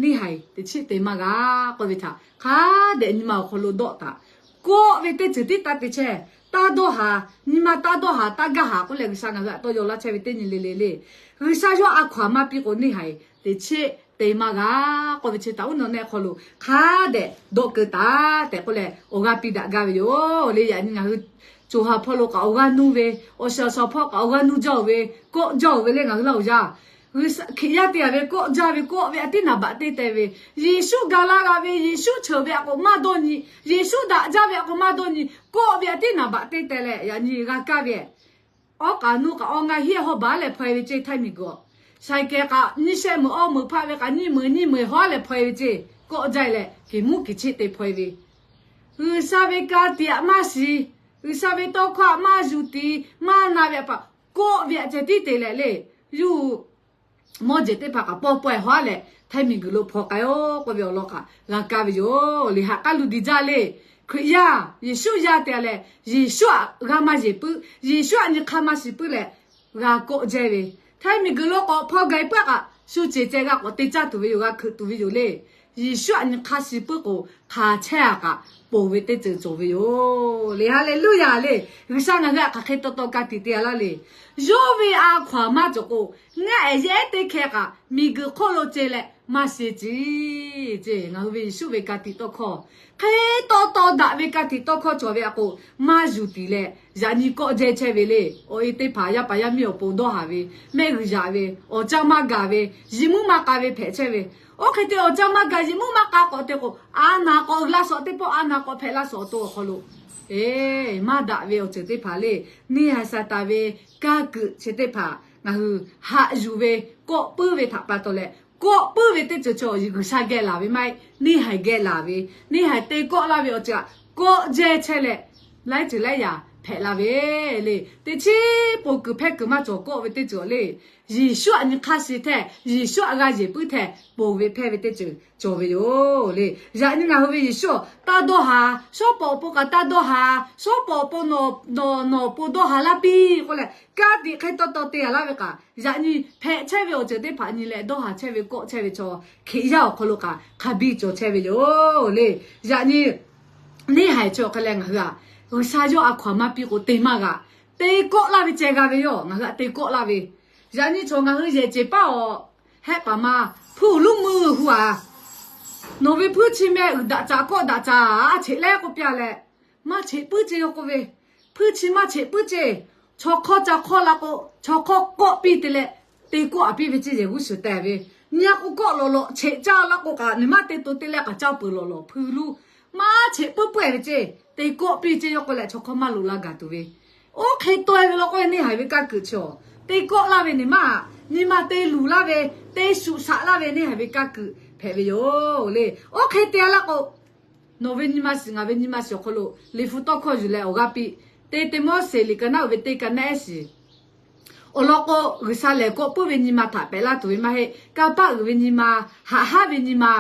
neˇ haiˬ teꞈ chiˉ te maˇ g'a k'oˆ ve htaꞈ hk'a dehꞈ nyi ma awˬ hk'aw lo dawˆ taˍ. Kawˆ ve teˇ ceuˬ tiˉ taˇ te chehˇ. Taˇ dawˇ haˍ, nyi ma taˇ dawˇ haˍ, taˇ gaˇ haˍ k'oˆ leh G'uiˬsha ngaˬ hui htaꞈ tawˇ yaw laˇ chehˇ ve teˇ nyi le le le. G'uiˬsha yawˇ a hkaw-anˬ maˇ piˇ k'o neˇ haiˬ teꞈ chiˉ te maˇ g'a k'oˆ ve chi htaꞈ uˉ nawˬ neˆ hk'aw lo hk'a dehꞈ dawˆ keu taˍ tehꞈ k'oˆ leh awˬ g'aˇ piˇ daꞈ gaˇ ve yoˬ le. Yaꞈ nyi ngaˬ hui co ha hpawˇ lo kaꞈ awˬ g'aˇ nuˇ ve, awˬ shiˍ awˬ shaˍ hpawˇ kaꞈ awˬ g'aˇ nuˇ jaˇ-oˬ ve, kawˆ jaˇ-oˬ ve le ngaˬ hui laˇ-oˬ yaˇ. Hkiꞈ yaˇ te-a ve kawˆ jaˇ ve, kawˆ ve a tiˉ naˍ baꞈ teˇ teh ve, Yeˍsuˆ ga laˇ g'a ve, Yeˍsuˆ cheuˬ ve a k'o maˇ dawˇ nyi, Yeˍsuˆ daꞈ jaˇ ve a k'o maˇ dawˇ nyi, kawˆ ve a tiˉ naˍ baꞈ teˇ teh leh yaꞈ nyi g'a kaˇ ve, awˉ k'aꞈ nuˇ k'aꞈ awˬ ngaˇ hiˉ hawˉ baˬ leh hpaw-e ve ceˇ, htaiˇ miˬguiˬ awˬ sha kehˬ kaꞈ nyiˇ shehˆ meuꞈ awˇ meuꞈ hpaˆ ve kaꞈ nyiˇ meuꞈ nyiˇ meuꞈ hawˉ leh hpaw-e ve ceˇ, kawˆ jaˇ-e leh keˍ muˉ keˍ chiˆ te hpaw-e ve, G'uiˬsha ve ka tiꞈ aꞈ maˇ shiˍ, G'uiˬsha ve tawˇ hkawˇ aꞈ maˇ yuˬ tiˍ maˇ na ve pa, kawˆ ve aꞈ ceh tiˉ te leh le, yuˇ mawˇ jeˬ teˇ hpaˍ kaꞈ pawˇ pawehˇ hawˉ leh htaiˇ miˬguiˬ lo hpaw k'ai-o k'oˆ ve awˬ lawn kaꞈ g'a kaˇ ve yoˬ le. Haꞈ k'aˉ lu diˬ jaˇ le. Hkriꞈ yaˇ, Yeˍsuˆ yaˇ te-a leh, Yeˍsuˆ aꞈ g'a maˇ yeˬ puiˉ, Yeˍsuˆ aꞈ nyi hk'aˇ maˇ shiˍ puiˉ leh g'a kawˆ jehˇ ve, htaiˇ miˬguiˬ lo k'awꞈ hpaw gaˬ-e puiˉ kaꞈ shu ceˬ ceh g'a k'awꞈ te caˇ tuˬ ve yoˬ, g'a hkeuꞈ tuˬ ve yoˬ le. Yeˍsuˆ aꞈ nyi hk'aˇ shiˍ puiˉ k'o, hk'aˬ chehˇ-a kaꞈ ponˬ ve teˇ ceuˬ cawˬ ve yoˬ le. Haˍleˍluˇyaˬ le. G'uiˬsha ngaˬ hui htaꞈ hk'aˬ hk'e taw taw ka tiꞈ te-a laˇ le. Yawˇ ve a hkaw-anˬ maˇ cawˬ k'o, ngaˆ ehˍ yehˉ teˇ hkeh kaꞈ miˬguiˬ hk'oˆ lo ce leh maˇ sheˍ ciˬ ceˇ. Ngaˬ hui ve Yeˍsuˆ ve ka tiꞈ tawˇ hkawˇ hk'e taw taw daꞈ ve ka tiꞈ tawˇ hkawˇ cawˬ ve a k'o, maˇ yuˬ tiˍ leh yaꞈ nyi kawˆ jehˇ chehˇ ve le. Awˬ e teˇ hpaˍ yaˇ paˍ yaˇ miˇ awˬ pon dawˇ haˍ ve, mehˆ g'uiˬ yaꞈ ve, awˬ caˇ maˇ gaˬ ve, yiꞈ muˉ maˇ k'a ve hpehꞈ chehˇ ve. Oˇ hk'e te awˬ caˇ maˇ gaˬ, yiꞈ muˉ maˇ k'a k'awꞈ te k'o, a naˍ k'awꞈ uiˍ la shawˍ teˇ pawˆ, a naˍ k'awꞈ hpehꞈ la shawˍ awˬ to awˬ hk'aw lo, e, maˇ daꞈ ve awˬ ceuˬ teˇ hpaˍ le. Neˇ haiˬ Saˍtanˍ ve kaˇ kuiˬ chi teˇ hpaˍ ngaˬ hui haꞈ yuˬ ve, kawˆ puiˉ ve htaꞈ pa taw leh, kawˆ puiˉ ve teˇ ceuˬ cawˬ G'uiˬsha geh laˬ ve maˇ heˆ. Neˇ haiˬ geh laˬ ve, neˇ haiˬ te kawˆ laˇ ve awˬ ceuˬ htaꞈ kawˆ jehˇ chehˇ leh, laiˉ ceuˬ laiˉ yaꞈ hpehꞈ la ve le. Teˇ chiˉ ponˬ kuiˬ hpehˇ kuiˬ maˇ cawˬ kawˆ ve teˇ ceuˬ le. Yeˍsuˆ aꞈ nyi hk'aˇ shiˍ htehˇ, Yeˍsuˆ aꞈ g'a yeˬ puiˉ htehˇ ponˬ ve hpehˇ ve teˇ ceuˬ cawˬ ve yoˬ le. Yaꞈ nyi ngaˬ hui ve Yeˍsuˆ taˇ dawˇ haˍ, shawˉ pawˍ awˬ pon kaꞈ taˇ dawˇ haˍ, shawˉ pawˍ awˬ pon nawˬ, nawˬ, nawˬ awˬ pon dawˇ haˍ laˇ piˇ k'oˆ leh, ka tiꞈ hk'e taw taw te-a laˇ ve kaꞈ, yaꞈ nyi hpehꞈ chehˇ ve awˬ ceuˬ teˇ hpaˍ nyi leh dawˇ haˍ chehˇ ve kawˆ chehˇ ve chaw Hkriꞈ yaˇ awˬ hk'aw lo kaꞈ hk'a biˇ cawˬ chehˇ ve yoˬ le. Yaꞈ nyi neˇ haiˬ chi awˬ hk'e leh ngaˬ hui-a, G'uiˬsha yawˇ a hkaw-anˬ maˇ piˇ k'o te maˇ g'a. Te kawˆ laˇ ve ceh g'a ve yoˬ. Ngaˬ hui htaꞈ te kawˆ laˇ ve, yaꞈ nyi chaw ngaˬ hui yehˬ ceˬ paˉ awˬ hehˆ paˍ ma hpuˇ luˉ meuˇ hu-a, nawˬ ve hpuiˇ chi meh uiˍ daꞈ caꞈ kawˆ daꞈ caꞈ a cheꞈ leh k'oˆ piˇ-a leh, maˇ cheꞈ puiˉ ceˇ k'oˆ ve, hpuiˇ chi maˇ cheꞈ puiˉ ceˇ, chaw hk'awˇ ca hk'awˇ la k'o, chaw hk'awˇ kawˆ piˇ te leh, te kawˆ-a piˇ ve ceˇ yehˬ g'uˇ suhˍ teh ve, nyi-a k'o kawˆ lawꞈ lawꞈ cheꞈ caˇ laˇ k'o kaꞈ, nawˬ maˇ te to te leh k'aꞈ caˇ peuˬ lawꞈ lawꞈ hpuˇ luˉ, maˇ cheꞈ puiˉ puiˉ-e ve ceˇ, te kawˆ piˇ ceˇ yawˇ k'oˆ leh chaw hk'awˇ maˇ loꞈ la gaˬ tuˬ ve, oˇ hk'e taw-e ve law k'o, neˇ haiˬ ve kaˇ kuiˬ chi awˬ te kawˆ laˇ ve neˇ maˇ, nyi ma te luˬ laˇ ve, te shuꞈ shaꞈ laˇ ve neˇ haiˬ ve kaˇ kuiˬ hpehꞈ ve yoˬ le. Oˇ hk'e te-a laˇ k'o, nawˬ ve nyi ma shiˍ, ngaˬ ve nyi ma shiˍ awˬ hk'aw lo liꞈ hpu tawˇ hkawˇ yuˬ leh awˬ g'aˇ piˇ. Teˇ Tiˆmoˉseˍ liꞈ ka naˉ uiˍ ve teˇ ka naˉ ehˉ shiˍ awˬ lawn k'o, G'uiˬsha lehˬ kawˆ puiˉ ve nyi ma htaꞈ pehꞈ laˇ tuˬ ve maˇ heˆ. Kanˇ paˆ uiˍ ve nyi ma, haꞈ haˉ ve nyi ma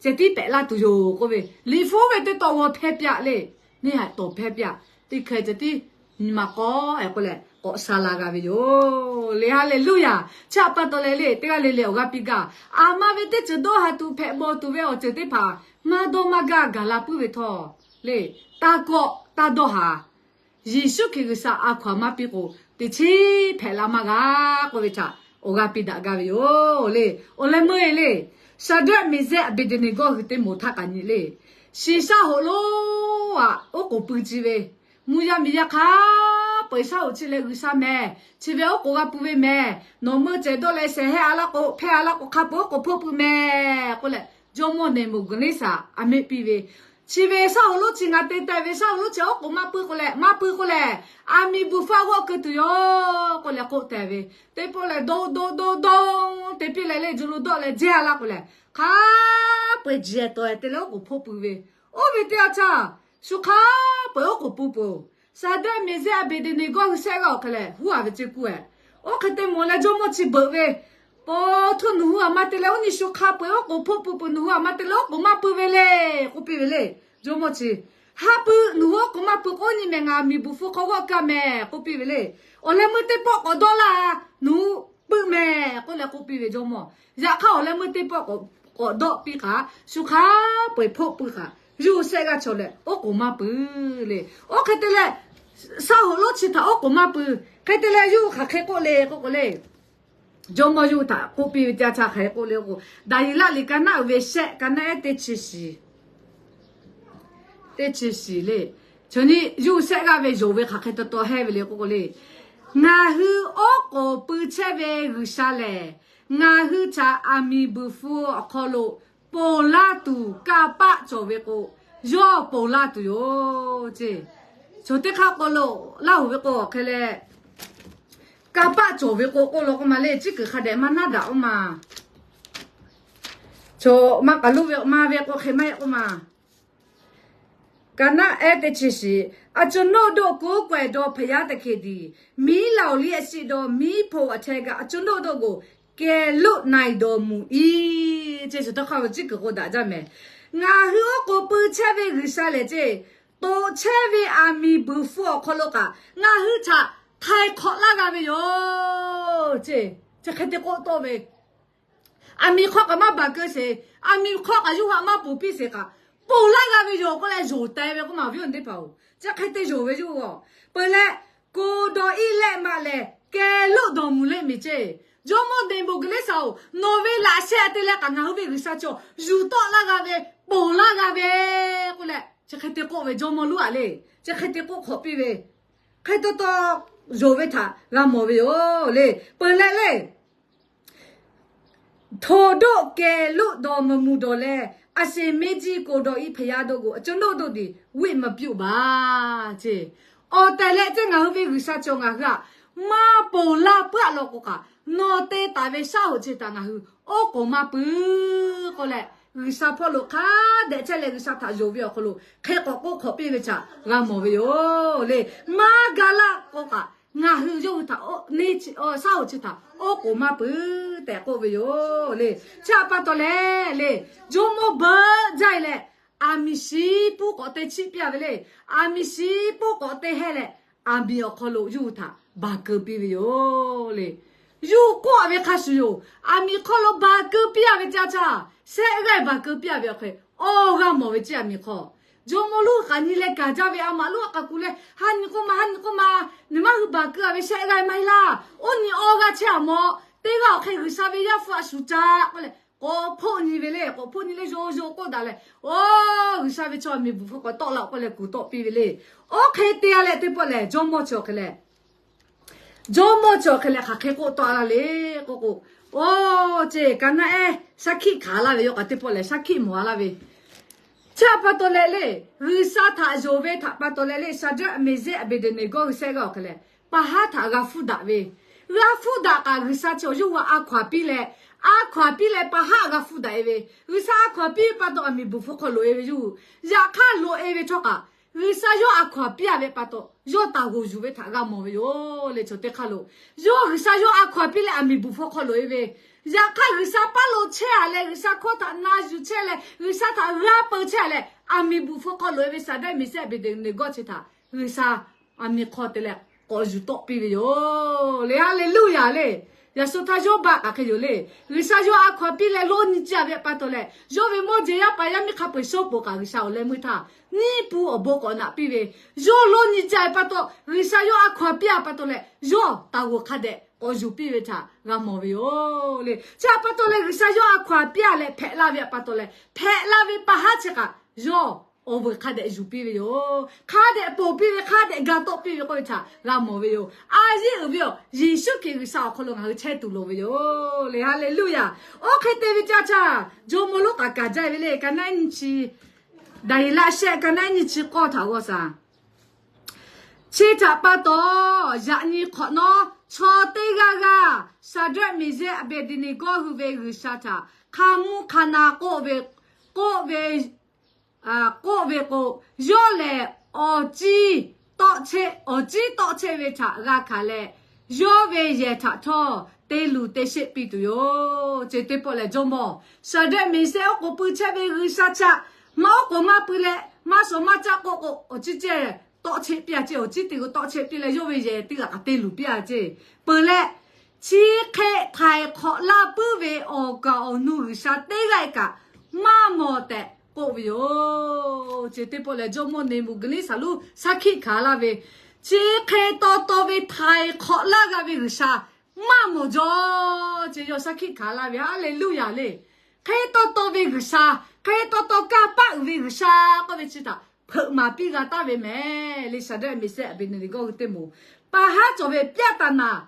ceh tiˉ pehꞈ laˇ tuˬ yoˬ k'oˆ ve, liꞈ hpu ve teˇ taw g'aw hpehˇ piˇ-a le. Neˇ haiˬ tawˍ hpehˇ piˇ-a. Teˇ hkeh ceh tiˉ nyi ma k'awꞈ-e k'oˆ leh k'awꞈ sha la g'a ve yoˬ le. Haˍleˍluˇyaˬ. Chi htaꞈ pa taw leh le, teˇ g'aˇ le le awˬ g'aˇ piˇ gaˇ. Aˬ ma ve teˇ ceuˬ dawˇ haˍ tuˬ hpehꞈ bawˬ tuˬ ve awˬ ceuˬ teˇ hpaˍ maˇ dawˇ maˇ gaˇ gaˬ la puiˉ ve htawˇ le, taˇ kawˆ taˇ dawˇ haˍ. Yeˍsuˆ Hkriꞈ G'uiˬsha a hkaw-anˬ maˇ piˇ k'o, teꞈ chiˉ hpehꞈ la maˇ g'a k'oˆ ve htaꞈ awˬ g'a piˇ daꞈ gaˇ ve yoˬ le. Awˬ leh meuˇ e le, Shaˍdraˆ, Meˍzehˆ, Aˍbeˍdeˍneˍgawˇ hui teˇ moˍ htaˇ kaꞈ nyi le, shiˍ shaˉ hoꞈ lonˉ aꞈ oˉ k'oˍ pui ci ve, mvuhˇ yaˇ miˬ yaˇ hk'a peu-eˬ shaˉ hoꞈ chi leh G'uiˬsha mehˍ, chi ve oˉ k'oˍ g'a pui ve mehˍ. Nawˬ meuˇ cehˬ dawˇ leh shehˍ hehˆ a laˇ k'o, hpehˇ a laˇ k'o, hk'a peu-eˬ oˉ k'oˍ hpeuˆ pui mehˍ k'oˆ leh, jawˇmawˇ Neˍbuˍgaˍneˍsaˍ aˬ miˇ piˇ ve, chi ve shaˉ hoꞈ lonˉ chi ngaˬ te teh ve shaˉ hoꞈ lonˉ chi oˉ k'oˍ maˇ pui k'o leh, maˇ pui k'o leh, aˬ miˍ buˬ hpfuhˇ g'awˆ keu tuˬ yoˬ k'oˆ leh k'oˆ teh ve. Teˇ pawˆ lehˬ, dawˇ dawˇ dawˇ dawˇ te piˇ leh le, ju lo dawˆ leh jehˇ a laˇ k'o leh, hk'a peu-eˬ jehˬ tawˍ te leh oˉ k'oˍ hpeuˆ pui ve. Oˇ ve teˇ yanˇ htaˇ, shu hk'a peu-eˬ oˉ k'oˍ pui peuˬ. Shaˍdraˆ, Meˍzehˆ, Aˍbeˍdeˍneˍgawˇ hui shehˆ g'aˇ awˬ hk'e leh huˉ a ve ceˇ kuˇ ehˍ. Oˇ hk'e te mawˬ leh jawˇmawˇ chi beuꞈ ve, Paw htoˇ nawˬ hui aˬ ma te leh oˇ nyi shu hk'a peu-eˬ oˉ k'oˍ hpeuˆ pui peuˬ, nawˬ hui aˬ ma te leh oˉ k'oˍ maˇ pui ve le k'oˆ piˇ ve le. Jawˇmawˇ chi, haˉ pui, nawˬ hui oˉ k'oˍ maˇ pui k'o, oˇ nyi mehˬ ngaˬ miˬ buˬ hpfuhˇ hk'aw g'awˆ kaˇ mehˍ k'oˆ piˇ ve le. Awˬ leh meuˇ teˇ pawˆ k'awꞈ dawˇ laˇ, nawˬ hui pui mehˍ k'oˆ leh k'oˆ piˇ ve jawˇmawˇ. Yaꞈ hk'aˇ awˬ leh meuˇ teˇ pawˆ k'awꞈ dawˆ piˇ kaꞈ, shu hk'a peu-eˬ hpeuˆ pui kaꞈ, yawˇ hui shehˆ g'aˇ chaw leh oˉ k'oˍ maˇ pui le. Oˇ hk'e te leh, shaˉ hoꞈ lonˉ chi htaꞈ oˉ k'oˍ maˇ pui. Hk'e te leh yawˇ hui hk'aˬ hk'e k'oˆ le k'oˆ k'o le, jawˇmawˇ yawˇ hui htaꞈ k'oˆ piˇ ve teˇ yanˇ htaˇ hk'aˬ hk'e k'oˆ le k'o, Daˍyeˍlaˆ liꞈ ka naˆ uiˍ ve shehˆ, ka naˆ ehˉ teˇ chi shiˍ, teˇ chi shiˍ le. Chaw nyi yawˇ hui shehˆ g'aˇ ve yonˍ ve hk'aˬ hk'e taw taw hehˇ ve le k'oˆ k'o le, ngaˬ hui oˉ k'oˍ pui chehˇ ve G'uiˬsha lehˬ, ngaˬ hui htaꞈ aˬ miˍ buˬ hpfuhˇ awˬ hk'aw lo ponˬ laˇ tuˬ kanˇ paˆ cawˬ ve k'o, yawˇ ponˬ laˇ tuˬ yoˬ ce. Chaw teˇ hk'aˇ k'aw lo laˇ hoˍ ve k'o hk'e leh, kanˇ paˆ cawˬ ve k'o k'oˆ law k'oˆ ma le, ciˉ kuiˬ hk'a dehꞈ maˇ naˉ daꞈ oˇ ma. Chaw maˇ k'aˬ lo ve ma ve k'o hk'e maˇ heˆ k'oˆ ma. ကဏ္ဍ အဲ teˇ chi shiˍ, အကျွန်ုပ်တို့ ကိုးကွယ်သော ဘုရားသခင်သည် မီးလောင်လျက်ရှိသော မီးဖိုအထဲက အကျွန်ုပ်တို့ကို ကယ်လွတ်နိုင်တော်မူ၏. Chi hk'e te hk'a ve ciˉ kuiˬ k'o daꞈ jaˇ mehˍ. Ngaˬ hui oˉ k'oˍ pui chehˇ ve G'uiˬsha lehˬ ce, toꞈ chehˇ ve aˬ miˍ buiˬ hpfuh awˬ hk'aw lo kaꞈ ngaˬ hui htaꞈ htaiˍ hk'awꞈ laˇ g'a ve yoˬ ce. Chi hk'e te k'oˆ tawˆ ve, aˬ miˍ hk'aw kaꞈ maˇ baˬ keu sheˍ, aˬ miˍ hk'aw kaꞈ yawˇ hui maˇ ponˬ piˇ sheˍ kaꞈ, ponˬ laˇ g'a ve yoˬ k'oˆ leh yonˍ teh ve k'oˆ ma awˬ viˉ awˬ nyi teˇ hpaˍ-oˬ, chi hk'e te yonˍ ve yoˬ. Peuˬ leh, ကိုယ်တော်၏ လက်မှတ်လည်း ကယ်လွတ်တော်မူလိမ့်မည် ce. Jawˇmawˇ Neˍbuˍgaˍneˍsaˍ-oˬ, nawˬ ve laꞈ sheh te leh kaꞈ ngaˬ hui ve G'uiˬsha chaw yuˬ tawˆ laˇ g'a ve, ponˬ laˇ g'a ve k'oˆ leh, chi hk'e te k'oˆ ve jawˇmawˇ lonˉ aꞈ le, chi hk'e te k'oˆ hk'awꞈ piˇ ve, hk'e taw taw yonˍ ve htaꞈ g'a mawˬ ve yoˬ le. Peuˬ leh le, ထိုသို့ကယ်လွတ်တော်မမူသော်လည်း အရှင်မင်းကြီးကိုယ်တော်၏ ဘုရားတို့ကို အကျွန်ုပ်တို့သည် ဝတ်မပြုတ်ပါ ce. Awˬ tehˬ leh ce, ngaˬ hui ve G'uiˬsha chaw ngaˬ hui htaꞈ maˇ ponˬ laˇ puiˉ a law k'o kaꞈ, nawˬ te taˍ ve shaˉ hoꞈ chi htaꞈ ngaˬ hui oˉ k'oˍ maˇ pui k'oˆ leh, G'uiˬsha hpawˇ lo hk'a dehꞈ chehˇ leh G'uiˬsha htaꞈ yonˍ ve awˬ hk'aw lo hk'e k'awꞈ k'oˆ hk'awꞈ piˇ ve htaꞈ g'a mawˬ ve yoˬ le. Maˇ ga laˇ k'o kaꞈ, ngaˬ hui yawˇ hui htaꞈ shaˉ hoꞈ chi htaꞈ oˉ k'oˍ maˇ pui tehꞈ k'oˆ ve yoˬ le. Chi htaꞈ pa taw leh le, jawˇmawˇ beuꞈ jaˇ e leh, aˬ miˍ shiˉ puˉ k'awꞈ te chiˆ piˇ a ve le. Aˬ miˍ shiˉ puˉ k'awꞈ te heh leh, aˬ miˍ awˬ hk'aw lo yawˇ hui htaꞈ baˬ keu piˇ ve yoˬ le. Yawˇ hui k'oˆ a ve hk'a shuˍ yoˬ. Aˬ miˍ hk'aw lo baˬ keu piˇ a ve ca ca, shehˆ g'aˇ baˬ keu piˇ a ve awˬ hk'e, awˬ g'a mawˬ ve ce aˬ miˍ hk'aw. Jawˇmawˇ lonˉ k'aꞈ nyi leh gaˬ jaˇ ve, a maꞈ lonˉ a k'aꞈ kuˬ leh, ha nyi k'oˆ ma, ha nyi k'oˆ ma, nawˬ maˇ hui baˬ keu a ve shehˆ g'aˇ maˇ heˆ laˇ. Oˇ nyi awˬ g'aˇ chehˇ a mawˬ, teˇ g'aˇ awˬ hk'e G'uiˬsha ve Yaˇ hpu a shu ca k'oˆ leh, k'awꞈ hpoˆ nyi ve le. K'awꞈ hpoˆ nyi leh yawˇ yawˇ k'oˆ daꞈ leh, Oˬ, G'uiˬsha ve chaw aˬ miˍ buˬ hpfuhˇ k'awꞈ tawˆ la k'oˆ leh kuˬ tawˆ piˇ ve le. Oˇ hk'e te a leh teˇ pawˆ lehˬ, jawˇmawˇ chi awˬ hk'e leh, jawˇmawˇ chi awˬ hk'e leh hk'aˬ hk'e k'oˆ tawˆ la le k'oˆ k'o, oˇ ce, ka naˆ ehˉ shaˉ hkiˆ hkanˍ laˇ ve, yawˇ k'aꞈ teˇ pawˆ lehˬ shaˉ hkiˆ mawˬ a laˇ ve. Chi htaꞈ pa taw leh le, G'uiˬsha htaꞈ yonˍ ve htaꞈ pa taw leh le, Shaˍdraˆ, Meˍzehˆ, Aˍbeˍdeˍneˍgawˇ hui shehˆ g'aˇ awˬ hk'e leh, pa haˉ htaꞈ g'a hpfuhˇ daꞈ ve, g'a hpfuhˇ daꞈ kaꞈ G'uiˬsha chi yawˇ hui a hkaw aˬ piˇ leh, a hkaw aˬ piˇ leh pa haˉ g'a hpfuhˇ daꞈ e ve, G'uiˬsha a hkaw aˬ piˇ ve pa taw aˬ miˍ buˬ hpfuhˇ hk'aw loꞈ e ve yoˬ. Yaꞈ hk'aˇ loꞈ e ve htawˇ kaꞈ, G'uiˬsha yawˇ a hkaw aˬ piˇ a ve pa taw yawˇ taˍ g'oˬ yuˬ ve htaꞈ g'a mawˬ ve yoˬ le. Chaw teˇ hk'aˇ lo, yawˇ G'uiˬsha yawˇ a hkaw aˬ piˇ leh aˬ miˍ buˬ hpfuhˇ hk'aw loꞈ e ve, yaꞈ hk'aˇ G'uiˬsha paˉ lo chehˇ a leh, G'uiˬsha hkawˇ htaꞈ na yuˬ chehˇ leh, G'uiˬsha htaꞈ g'a peu chehˇ a leh, aˬ miˍ buˬ hpfuhˇ hk'aw loꞈ e ve Shaˍdraˆ, Meˍzehˆ, Aˍbeˍdeˍneˍgawˇ chi htaꞈ G'uiˬsha aˬ miˍ hk'aw te leh k'awꞈ yuˬ tawˆ piˇ ve yoˬ le. Haˍleˍluˆyaˬ le. Yaꞈ shu htaˇ yawˇ baˆ kaꞈ hk'e yoˬ le. G'uiˬsha yawˇ a hkaw aˬ piˇ leh lonˉ nyi caˇ ve pa taw leh, yawˇ ve mawˇ jeˬ yaˇ paˍ yaˇ miˇ hk'a peu-eˬ shawˉ poˍ kaꞈ G'uiˬsha awˬ leh meuˇ htaˇ nyiˇ pu awˬ bon k'awꞈ naꞈ piˇ ve, yawˇ lonˉ nyi caˇ ve pa taw, G'uiˬsha yawˇ a hkaw aˬ piˇ a pa taw leh yawˇ taˍ g'oˬ hk'a dehꞈ k'awꞈ yuˬ piˇ ve htaꞈ g'a mawˬ ve yoˬ le. Chi htaꞈ pa taw leh G'uiˬsha yawˇ a hkaw-anˬ piˇ-a leh hpehꞈ la ve htaꞈ pa taw leh, hpehꞈ la ve pa haˉ chi kaꞈ yawˇ awˬ veuˬ hk'a dehꞈ yuˬ piˇ ve yoˬ. Hk'a dehꞈ ponˬ piˇ ve, hk'a dehꞈ ga tawˆ piˇ ve k'oˆ ve htaꞈ g'a mawˬ ve yoˬ. A yeˇ uiˍ ve yoˬ, Yeˍsuˆ Hkriꞈ G'uiˬsha awˬ hk'aw lo ngaˬ hui chehˇ tuˬ loˍ ve yoˬ le. Haˍleˍluˆyaˍ. Oˇ hk'e te ve teˇ yanˇ htaˇ, jawˇmawˇ lonˉ k'aꞈ kaˍ jaˇ ve le. Ka naˉ nyiˇ chi, Daˍyeˍlaˆ shehˆ ka naˉ nyiˇ chi k'awˇ htaꞈ g'awˇ shaˍ. Chi htaꞈ pa taw, yaꞈ nyi hk'awꞈ nawˉ chaw teˇ g'aˇ g'aˇ Shaˍdraˆ, Meˍsehˇ, Aˍbeˍdeˍneˍgawˇ hui ve G'uiˬsha htaꞈ hk'a mvuhˇ hk'a na k'oˆ ve, k'oˆ ve, k'oˆ ve k'o, yawˇ lehˬ awˬ ciˉ tawˆ chehˇ, awˬ ciˉ tawˆ chehˇ ve htaꞈ g'a hkanˍ leh, yawˇ ve yehˬ htaꞈ htawˇ te luˬ te sheˆ piˇ tuˬ yoˬ. Chi teˇ pawˆ lehˬ, jawˇmawˇ Shaˍdraˆ, Meˍsehˇ oˉ k'oˍ pui chehˇ ve G'uiˬsha htaꞈ maˇ oˉ k'oˍ maˇ pui leh, maˇ shawˍ maˇ caˆ k'oˆ k'o, awˬ ciˉ cehˇ tawˆ chehˇ piˇ-a ceˇ, awˬ ciˉ te k'o tawˆ chehˇ piˇ leh, yawˇ ve yehˬ teˇ g'aˇ kaꞈ te luˬ piˇ-a ceˇ. Peuˬ leh, chi hk'e htaiˍ hk'awꞈ laˇ puiˉ ve awˬ kaˍ awˬ nu G'uiˬsha teˇ g'aˇ kaꞈ maˇ mawˬ tehꞈ k'oˆ ve yoˬ. Chi teˇ pawˆ lehˬ, jawˇmawˇ Neˍbuˍkehˍneˍsaˍluˆ shaˉ hkiˆ hkanˍ laˇ ve, chi hk'e taw taw ve htaiˍ hk'awꞈ laˇ g'a ve G'uiˬsha maˇ mawˬ jaw ceˇ, yawˇ shaˉ hkiˆ hkanˍ laˇ ve. Haˍleˍluˆyaˍ le. Hk'e taw taw ve G'uiˬsha, hk'e taw taw kanˇ paˆ uiˍ ve G'uiˬsha k'oˆ ve chi htaꞈ hpeuꞈ maˍ piˇ g'a taˍ ve mehˍ le. Shaˍdraˆ, Meˍsehˇ, Aˍbeˍdeˍneˍgawˇ hui teˇ moˍ, pa haˉ cawˬ ve pyaˆ taˍ naˍ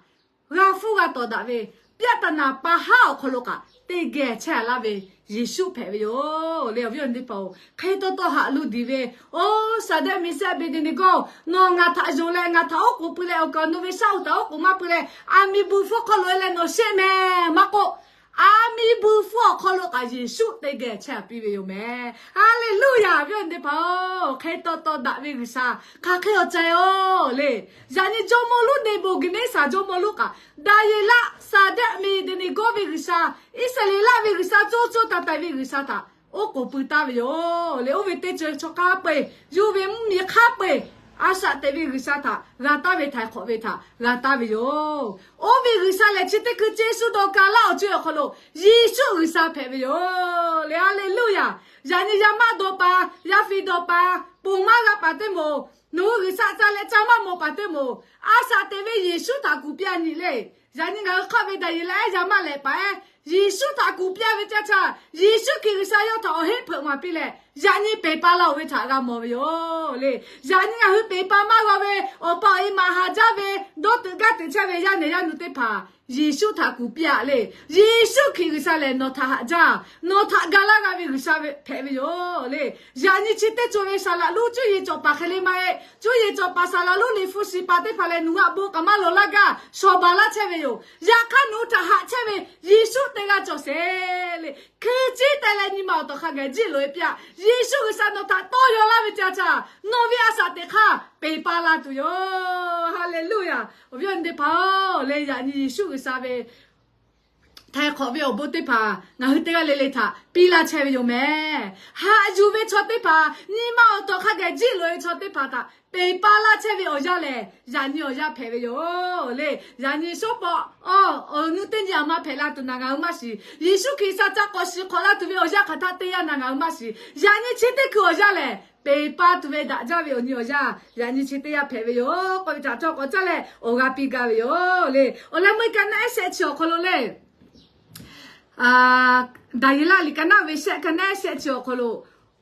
g'a hpfuhˇ g'a tawˍ daꞈ ve, pyaˆ taˍ naˍ pa haˉ awˬ hk'aw lo kaꞈ teˇ geh chehˇ-a laˇ ve Yeˍsuˆ hpehꞈ ve yoˬ le. Awˬ viˉ awˬ nyi teˇ hpaˍ-oˬ, hk'e taw taw haꞈ lu diˬ ve, oˇ Shaˍdraˆ, Meˍsehˇ, Aˍbeˍdeˍneˍgawˇ, nawˬ ngaˬ htaꞈ yonˍ leh ngaˬ htaꞈ oˉ k'oˍ pui leh awˬ kaˍ awˬ nu ve shaˉ hoꞈ htaꞈ oˉ k'oˍ maˇ pui leh, aˬ miˍ buiˬ hpfuhˇ hk'aw lo-e leh nawˬ sheˆ mehˍ maˇ k'oˆ, aˬ miˍ buiˬ hpfuhˇ awˬ hk'aw lo kaꞈ Yeˍsuˆ teˇ geh chehˇ-a piˇ ve yoˬ mehˍ. Haˍleˍluˆyaˍ. Awˬ viˉ awˬ nyi teˇ hpaˍ-oˬ, hk'e taw taw daꞈ ve G'uiˬsha hk'aˬ hk'e awˬ ca-e-oˬ le. Yaꞈ nyi jawˇmawˇ lonˉ Neˍbuˍkehˍneˍsaˍ jawˇmawˇ lonˉ kaꞈ, Daˍyeˍlaˆ, Shaˍdraˆ, Meˍdeˍneˍgawˇ ve G'uiˬsha, Iˉsaˍreˍlaˆ ve G'uiˬsha, co co taiˍ taiˍ ve G'uiˬsha htaꞈ oˉ k'oˍ pui taˍ ve yoˬ le. Oˇ ve teˇ ceuˬ chaw hk'a peu-eˬ, yawˇ ve mvuhˇ miˬ hk'a peu-eˬ a shaꞈ teꞈ ve G'uiˬsha htaꞈ g'a taˍ ve, htaiˍ hk'awꞈ ve htaꞈ g'a taˍ ve yoˬ. Oˇ ve G'uiˬsha lehˬ, chi teˇ hkui Yeˍsuˆ dawˇ ka laˇ awˬ co awˬ hk'aw lo Yeˍsuˆ G'uiˬsha hpehꞈ ve yoˬ le. Haˍleˍluˆyaˍ. Yaꞈ nyi yaˇ maˆ dawˇ pa, yaˇ fiˇ dawˇ pa, ponˬ maˇ g'a paˍ teˇ moˍ, nawˬ hui G'uiˬsha ca leh ca maˇ mawˬ paˍ teˇ moˍ, a shaꞈ teꞈ ve Yeˍsuˆ htaꞈ kuˬ piˇ-a nyi le. Yaꞈ nyi ngaˬ hui hk'aˆ ve Daˍyeˍlaˆ ehˉ yaˇ maˇ lehˬ paˍ ehˉ, Yeˍsuˆ htaꞈ kuˬ piˇ-a ve teˇ yanˇ htaˇ, Yeˍsuˆ Hkriꞈ G'uiˬsha yawˇ htaꞈ awˬ heˆ hpeuꞈ maˍ piˇ leh, yaꞈ nyi peˬ pa la-oˬ ve htaꞈ g'a mawˬ ve yoˬ le. Yaꞈ nyi ngaˬ hui peˬ pa maˇ g'a ve, awˬ pa awˬ e maꞈ haꞈ jaˇ ve, dawˇ teuꞈ gaˇ teuꞈ chehˇ ve yaˇ nehˬ yaˇ nu teˇ hpaˍ, Yeˍsuˆ htaꞈ kuˬ piˇ-a le. Yeˍsuˆ Hkriꞈ G'uiˬsha lehˬ, nawˬ htaꞈ haꞈ jaˇ, nawˬ htaꞈ ga laˇ g'a ve G'uiˬsha hpehꞈ ve yoˬ le. Yaꞈ nyi chi teˇ cawˬ ve saˍ laˍ lonˉ cuˇ yiˍ cawˬ paˍ hk'e le maˇ heˆ. Cuˇ yiˍ cawˬ paˍ saˍ laˍ lonˉ liꞈ hpu shiˍ paˍ teˇ hpaˍ lehˬ, nawˬ hui a bon kaꞈ maˇ lawˬ laˇ gaˇ, shawˍ baˬ laˇ chehˇ ve yoˬ. Yaꞈ hk'aˇ nawˬ hui htaꞈ haꞈ chehˇ ve Yeˍsuˆ teˇ g'aˇ cawˬ sheˍ le. Hkui ciˉ teh leh nyi ma awˬ tawˍ hk'a gaˬ jiˆ loꞈ-e piˇ-a. Yeˍsuˆ G'uiˬsha nawˬ htaꞈ tawˇ yaw laˇ ve teˇ yanˇ htaˇ, nawˬ ve a shaꞈ teꞈ hk'aˇ peˬ pa la tuˬ yoˬ. Haˍleˍluˆyaˍ. Awˬ viˉ awˬ nyi teˇ hpaˍ-oˬ le, yaꞈ nyi Yeˍsuˆ G'uiˬsha ve htaiˍ hk'awꞈ ve awˬ bon teˇ hpaˍ ngaˬ hui teˇ g'aˇ le le htaꞈ piˇ laˇ chehˇ ve yoˬ mehˍ. Haꞈ yuˬ ve chaw teˇ hpaˍ, nyi ma awˬ tawˍ hk'a gaˬ jiˆ loꞈ-e chaw teˇ hpaˍ htaꞈ peˬ pa laˇ chehˇ ve awˬ yanˇ lehˬ, yaꞈ nyi awˬ yanˇ hpehꞈ ve yoˬ le. Yaꞈ nyi shawˉ pawˍ, awˬ, awˬ nu teˇ nyi aˬ ma hpehꞈ la tuˬ naˍ ngaˬ hui maˇ shiˍ. Yeˍsuˆ Hkriꞈ G'uiˬsha ca k'awꞈ shiˍ hk'awꞈ laˇ tuˬ ve awˬ yanˇ hk'aˬ htaˇ teˇ yanˇ naˍ ngaˬ hui maˇ shiˍ. Yaꞈ nyi chi teˇ hkui awˬ yanˇ lehˬ, peˬ pa tuˬ ve daꞈ jaˇ ve awˬ nyi awˬ yanˇ, yaꞈ nyi chi teˇ yanˇ hpehꞈ ve yoˬ k'oˆ ve htaꞈ htawˇ k'awꞈ caˇ leh awˬ g'a piˇ gaˇ ve yoˬ le. Awˬ leh meuˇ ka naˆ ehˉ shehˆ chi awˬ hk'aw lo le, Daˍyeˍlaˆ liꞈ ka naˆ ve shehˆ, ka naˆ ehˉ shehˆ chi awˬ hk'aw lo,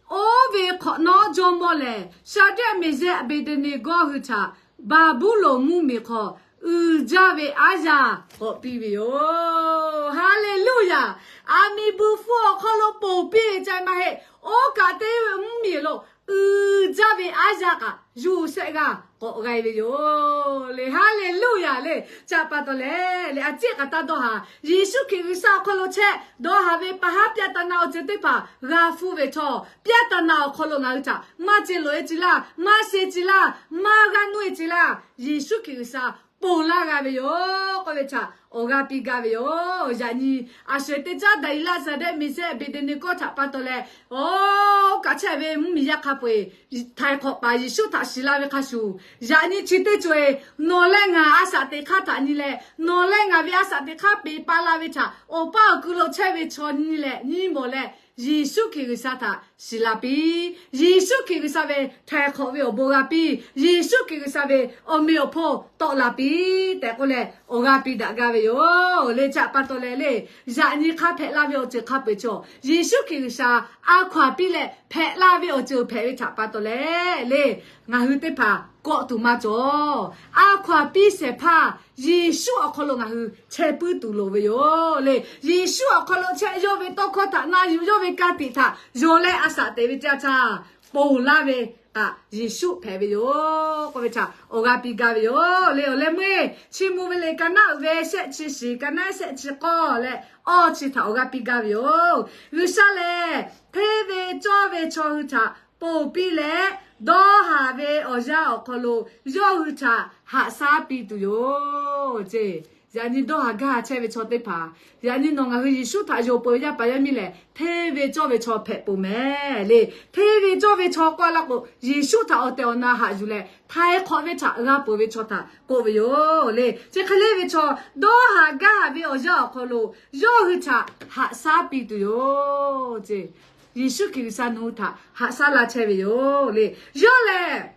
oˇ ve hk'awꞈ nawˉ jawˇmawˇ lehˬ, Shaˍdraˆ, Meˍsehˇ, Aˍbeˍdeˍneˍgawˇ hui htaꞈ Baˍbuˍlonˍ mvuhˇmiˬ hk'aw uiˍ jaˇ ve aˉ yanˇ k'awꞈ piˇ ve yoˬ. Haˍleˍluˆyaˍ. Aˬ miˍ buiˬ hpfuhˇ awˬ hk'aw lo ponˬ piˇ ve ca maˇ heˆ. Oˇ kaꞈ teˇ mvuhˇmiˬ lo uiˍ jaˇ ve aˉ yanˇ kaꞈ yuˬ shehˆ g'aˇ k'awꞈ g'a ve yoˬ le. Haˍleˍluˆyaˍ le. Chi pa taw leh le, a ciˉ k'aꞈ taˇ dawˇ haˍ. Yeˍsuˆ Hkriꞈ G'uiˬsha awˬ hk'aw lo chehˇ dawˇ haˍ ve pa haˉ pyaˆ taˍ naˍ awˬ ceuˬ teˇ hpaˍ g'a hpuˇ ve htawˇ, pyaˆ taˍ naˍ awˬ hk'aw lo ngaˬ hui htaꞈ maˇ ce loꞈ-e ce laˇ, maˇ se ce laˇ, maˇ g'aˇ nuˇ-e ce laˇ, Yeˍsuˆ Hkriꞈ G'uiˬsha ponˬ laˇ g'a ve yoˬ k'oˆ ve htaꞈ awˬ g'a piˇ gaˇ ve yoˬ. Yaꞈ nyi a sho-eˬ teˇ caˉ Daˍyeˍlaˆ, Shaˍdraˆ, Meˍsehˇ, Aˍbeˍdeˍneˍgawˇ htaꞈ pa taw leh, oˇ kaꞈ chehˇ ve mvuhˇmiˬ yaˇ hk'a peu-eˬ htaiˍ hk'awꞈ paˍ Yeˍsuˆ htaꞈ shiˍ la ve hk'a shuˍ, yaꞈ nyi chi teˇ cawˬ-eˬ nawˬ leh ngaˬ a shaꞈ teꞈ hk'aˇ htaꞈ nyi leh, nawˬ leh ngaˬ ve a shaꞈ teꞈ hk'aˇ peˬ pa la ve htaꞈ awˬ paˇ awˬ kui lo chehˇ ve chaw nyi leh nyi mawˬ leh, Yeˍsuˆ Hkriꞈ G'uiˬsha htaꞈ shiˍ la piˇ. Yeˍsuˆ Hkriꞈ G'uiˬsha ve htaiˍ hk'awꞈ ve awˬ bon g'a piˇ. Yeˍsuˆ Hkriꞈ G'uiˬsha ve awˬ meꞈ awˬ hponˇ tawˆ la piˇ tehꞈ k'oˆ leh awˬ g'aˇ piˇ daꞈ gaˇ ve yoˬ le. Chi htaꞈ pa taw leh le, yaꞈ nyi hk'a hpehꞈ la ve awˬ ceuˬ hk'a peu-eˬ cawˬ. Yeˍsuˆ Hkriꞈ G'uiˬsha a hkaw-anˬ piˇ leh hpehꞈ la ve awˬ ceuˬ hpehꞈ ve htaꞈ pa taw leh le, ngaˬ hui teˇ hpaˍ kawˆ tuˬ maˇ cawˬ. A hkaw-anˬ piˇ shehˍ hpaˇ Yeˍsuˆ awˬ hk'aw lo ngaˬ hui chehˇ puiˉ tuˬ loˍ ve yoˬ le. Yeˍsuˆ awˬ hk'aw lo chehˇ, yawˇ ve tawˇ hkawˇ htaꞈ na yuˬ, yawˇ ve ka tiꞈ htaꞈ yonˍ leh a shaꞈ teꞈ ve teˇ yanˇ htaˇ, ponˬ laˇ ve kaꞈ Yeˍsuˆ hpehꞈ ve yoˬ k'oˆ ve htaꞈ awˬ g'aˇ piˇ gaˇ ve yoˬ le. Awˬ leh meuˇ-eˬ, Chiˇ mvuh ve liꞈ ka naˉ uiˍ ve shehˆ chi shiˍ, ka naˉ shehˆ chi k'awˇ leh awˇ chi htaꞈ awˬ g'aˇ piˇ gaˇ ve yoˬ. G'uiˬsha lehˬ, hteˇ ve cawˇ ve chaw hui htaꞈ ponˬ piˇ leh, dawˇ haˍ ve awˬ yanˇ awˬ hk'aw lo yawˇ hui htaꞈ haꞈ shaˉ piˇ tuˬ yoˬ ce. Yaꞈ nyi dawˇ haˍ gaˇ haˍ chehˇ ve chaw teˇ hpaˍ, yaꞈ nyi nawˬ ngaˬ hui Yeˍsuˆ htaꞈ yonˍ peuˬ ve yaˇ paˍ yaˇ miˇ lehˬ, hteˇ ve cawˇ ve chaw hpehꞈ peuˬ mehˍ le. Hteˇ ve cawˇ ve chaw k'oˆ laˇ k'o, Yeˍsuˆ htaꞈ awˬ tehˬ awˬ na haꞈ yuˬ leh htaiˍ hk'awꞈ ve htaꞈ g'a peuˬ ve chaw htaꞈ k'oˆ ve yoˬ le. Chi hk'e le ve chaw, dawˇ haˍ gaˇ haˍ ve awˬ yanˇ awˬ hk'aw lo yawˇ hui htaꞈ haꞈ shaˉ piˇ tuˬ yoˬ ce. Yeˍsuˆ Hkriꞈ G'uiˬsha nawˬ hui htaꞈ haꞈ shaˉ laˇ chehˇ ve yoˬ le. Yawˇ lehˬ,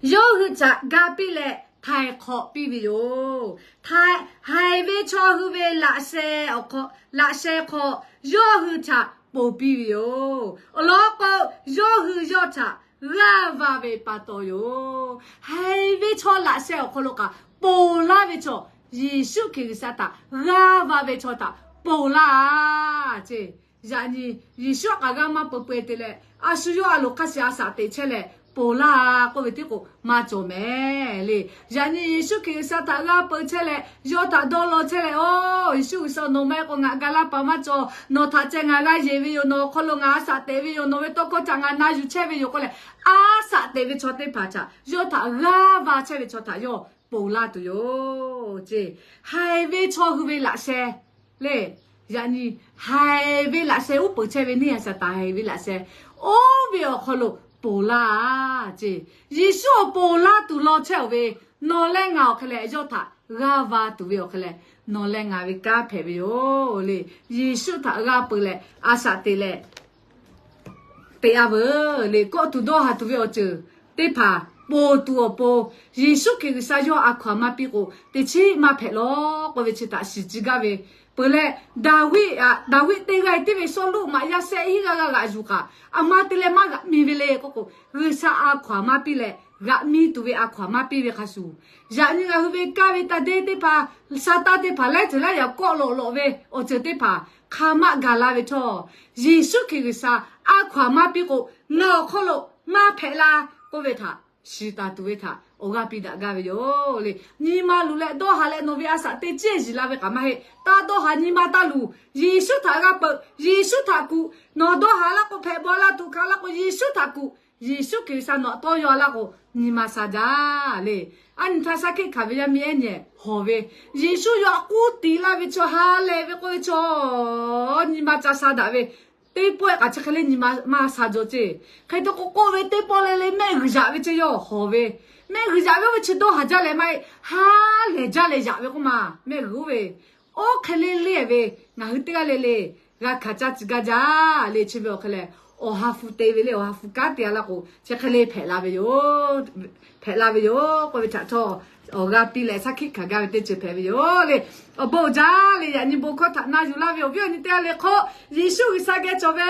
yawˇ hui htaꞈ ga piˇ leh htaiˍ hk'awꞈ piˇ ve yoˬ. Htaiˍ, haiˬ ve chaw hui ve laꞈ sheh awˬ hk'aw, laꞈ sheh hk'aw yawˇ hui htaꞈ ponˬ piˇ ve yoˬ. Awˬ lawn k'o, yawˇ hui yawˇ htaꞈ g'aˇ va ve pa taw yoˬ. Haiˬ ve chaw laꞈ sheh awˬ hk'aw lo kaꞈ ponˬ laˇ ve chaw, Yeˍsuˆ Hkriꞈ G'uiˬsha htaꞈ g'aˇ va ve chaw htaꞈ ponˬ laˇ ce. Yaꞈ nyi Yeˍsuˆ a k'aꞈ g'aˇ maˇ peu peu te leh, a shu yawˇ a loˍ hk'a shuˍ a shaꞈ teꞈ chehˇ leh ponˬ laˇ k'oˆ ve tiˉ k'o maˇ cawˬ mehˍ le. Yaꞈ nyi Yeˍsuˆ Hkriꞈ G'uiˬsha htaꞈ g'aˇ peu chehˇ leh, yawˇ htaꞈ dawˇ law chehˇ leh, Oˬ, Yeˍsuˆ G'uiˬsha nawˬ maˇ heˆ k'o ngaˬ ga laˇ paˍ maˇ cawˬ. Nawˬ htaꞈ ceh ngaˬ g'a yeˬ ve yoˬ. Nawˬ awˬ hk'aw lo ngaˬ a shaꞈ teꞈ ve yoˬ. Nawˬ ve tawˇ hkawˇ htaꞈ ngaˬ na yuˬ chehˇ ve yoˬ k'oˆ leh, a shaꞈ teꞈ ve chaw teˇ hpaˍ htaꞈ, yawˇ htaꞈ g'aˇ va chehˇ ve chaw htaꞈ yawˇ ponˬ laˇ tuˬ yoˬ ce. Haiˬ ve chaw hui ve laꞈ sheh le. Yaꞈ nyi haiˬ ve laꞈ sheh uˉ peunˍ chehˇ ve neˇ a shaˍ taˍ haiˬ ve laꞈ sheh oˇ ve awˬ hk'aw lo ponˬ laˇ ce. Yeˍsuˆ awˬ ponˬ laˇ tuˬ law chehˇ-oˬ ve, nawˬ leh ngaˬ awˬ hk'e leh yawˇ htaꞈ g'aˇ va tuˬ ve awˬ hk'e leh, nawˬ leh ngaˬ ve kanˉ hpehꞈ ve yoˬ le. Yeˍsuˆ htaꞈ g'aˇ peu leh a shaꞈ teꞈ leh teꞈ-a veuˬ le. Kawˆ tuˬ dawˇ haˍ tuˬ ve awˬ ceuˬ teˇ hpaˍ ponˬ tuˬ awˬ pon, Yeˍsuˆ Hkriꞈ G'uiˬsha yawˇ a hkaw-anˬ maˇ piˇ k'o, teˇ chiˉ maˇ hpehꞈ lawˬ k'oˆ ve chi htaꞈ shiˍ ciˇ gaˇ ve. Peuˬ leh, Daˍviˆ, Daˍviˆ teˇ g'aˇ tiˉ ve Sawˉluˆ maꞈ yaˇ shehˆ hinˉ g'aˇ g'aˇ g'aꞈ yuˬ kaꞈ, a ma te leh maˇ g'aꞈ mi ve le k'oˆ k'o, G'uiˬsha a hkaw-anˬ maˇ piˇ leh g'aꞈ mi tuˬ ve a hkaw-anˬ maˇ piˇ ve hk'a shuˍ, yaꞈ nyi ngaˬ hui ve kaˇ ve taˇ deˇ teˇ hpaˍ, Saˍtanˍ teˇ hpaˍ laiˉ ceuˬ laiˉ yaꞈ kawˆ lawꞈ lawꞈ ve awˬ ceuˬ teˇ hpaˍ hk'a maˆ gaˬ la ve htawˇ, Yeˍsuˆ Hkriꞈ G'uiˬsha a hkaw-anˬ maˇ piˇ k'o, ngaˬ awˬ hk'aw lo maˇ hpehꞈ la k'oˆ ve htaꞈ shiˍ taˍ tuˬ ve htaꞈ awˬ g'aˇ piˇ daꞈ gaˇ ve yoˬ le. Nyi ma luˬ leh dawˇ haˍ leh nawˬ ve a shaꞈ teꞈ ceˇ yiˍ la ve kaꞈ maˇ heˆ. Taˇ dawˇ haˍ, nyi ma taˇ luˬ. Yeˍsuˆ htaꞈ g'aˇ peu, Yeˍsuˆ htaꞈ kuˬ. Nawˬ dawˇ haˍ laˇ k'o, hpehꞈ bawˬ la tuˬ hkanˍ laˇ k'o, Yeˍsuˆ htaꞈ kuˬ. Yeˍsuˆ Hkriꞈ G'uiˬsha nawˬ htaꞈ tawˇ yaw laˇ k'o, nyi ma sha jaˇ le. A nyi htaˇ shaˉ hkiˆ hkanˍ ve yaˇ miˇ ehˉ nyi hawˬ ve, Yeˍsuˆ yawˇ htaꞈ k'uˉ tiꞈ laˇ ve chaw ha lehˬ ve k'oˆ ve chaw, nyi ma ca sha daꞈ ve, teˇ pawˆ-e kaꞈ chi hk'e le nyi ma maˇ sha jaw ceˇ. Hk'e te k'o, k'oˆ ve teˇ pawˆ le le mehˆ g'uiˬ yaꞈ ve ceˇ yawˇ hawˬ ve. Mehˆ g'uiˬ yaꞈ ve oˇ ve chi dawˇ haˍ jaˇ leh maˇ heˆ, ha lehˬ jaˇ leh yaꞈ ve k'oˆ ma mehˆ g'uiˬ oˇ ve. Oˇ hk'e le le ve, ngaˬ hui teˇ g'aˇ le le g'a hkanˍ caˇ tcuh gaˇ jaˇ le. Chi ve awˬ hk'e leh, awˬ ha hpu te ve le, awˬ ha hpu kanˉ te-a laˇ k'o, chi hk'e le hpehꞈ la ve yoˬ. Hpehꞈ la ve yoˬ k'oˆ ve htaꞈ htawˇ, awˬ g'aˇ piˇ leh shaˉ hkiˆ hkanˍ gaˇ ve teˇ ceuˬ hpehꞈ ve yoˬ le. Awˬ bon uiˍ jaˇ le. Yaꞈ nyi bon hkawˇ htaꞈ na yuˬ laˇ ve awˬ viˉ awˬ nyi teˇ g'aˇ le hk'oˆ, Yeˍsuˆ G'uiˬsha geh cawˬ ve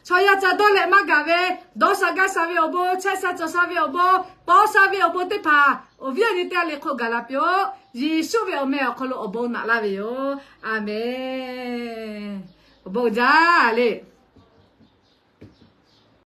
chaw yaˇ ca dawˇ leh maˇ gaˬ ve, dawˇ sha gaˇ sha ve awˬ bon, chehˇ sha cawˬ sha ve awˬ bon, paw sha ve awˬ bon teˇ hpaˍ awˬ viˉ awˬ nyi teˇ g'aˇ le hk'oˆ gaˬ la piˇ-oˆ. Yeˍsuˆ ve awˬ meh awˬ hk'aw lo awˬ bon naꞈ laˇ ve yoˬ. A menˬ. Awˬ bon uiˍ jaˇ le.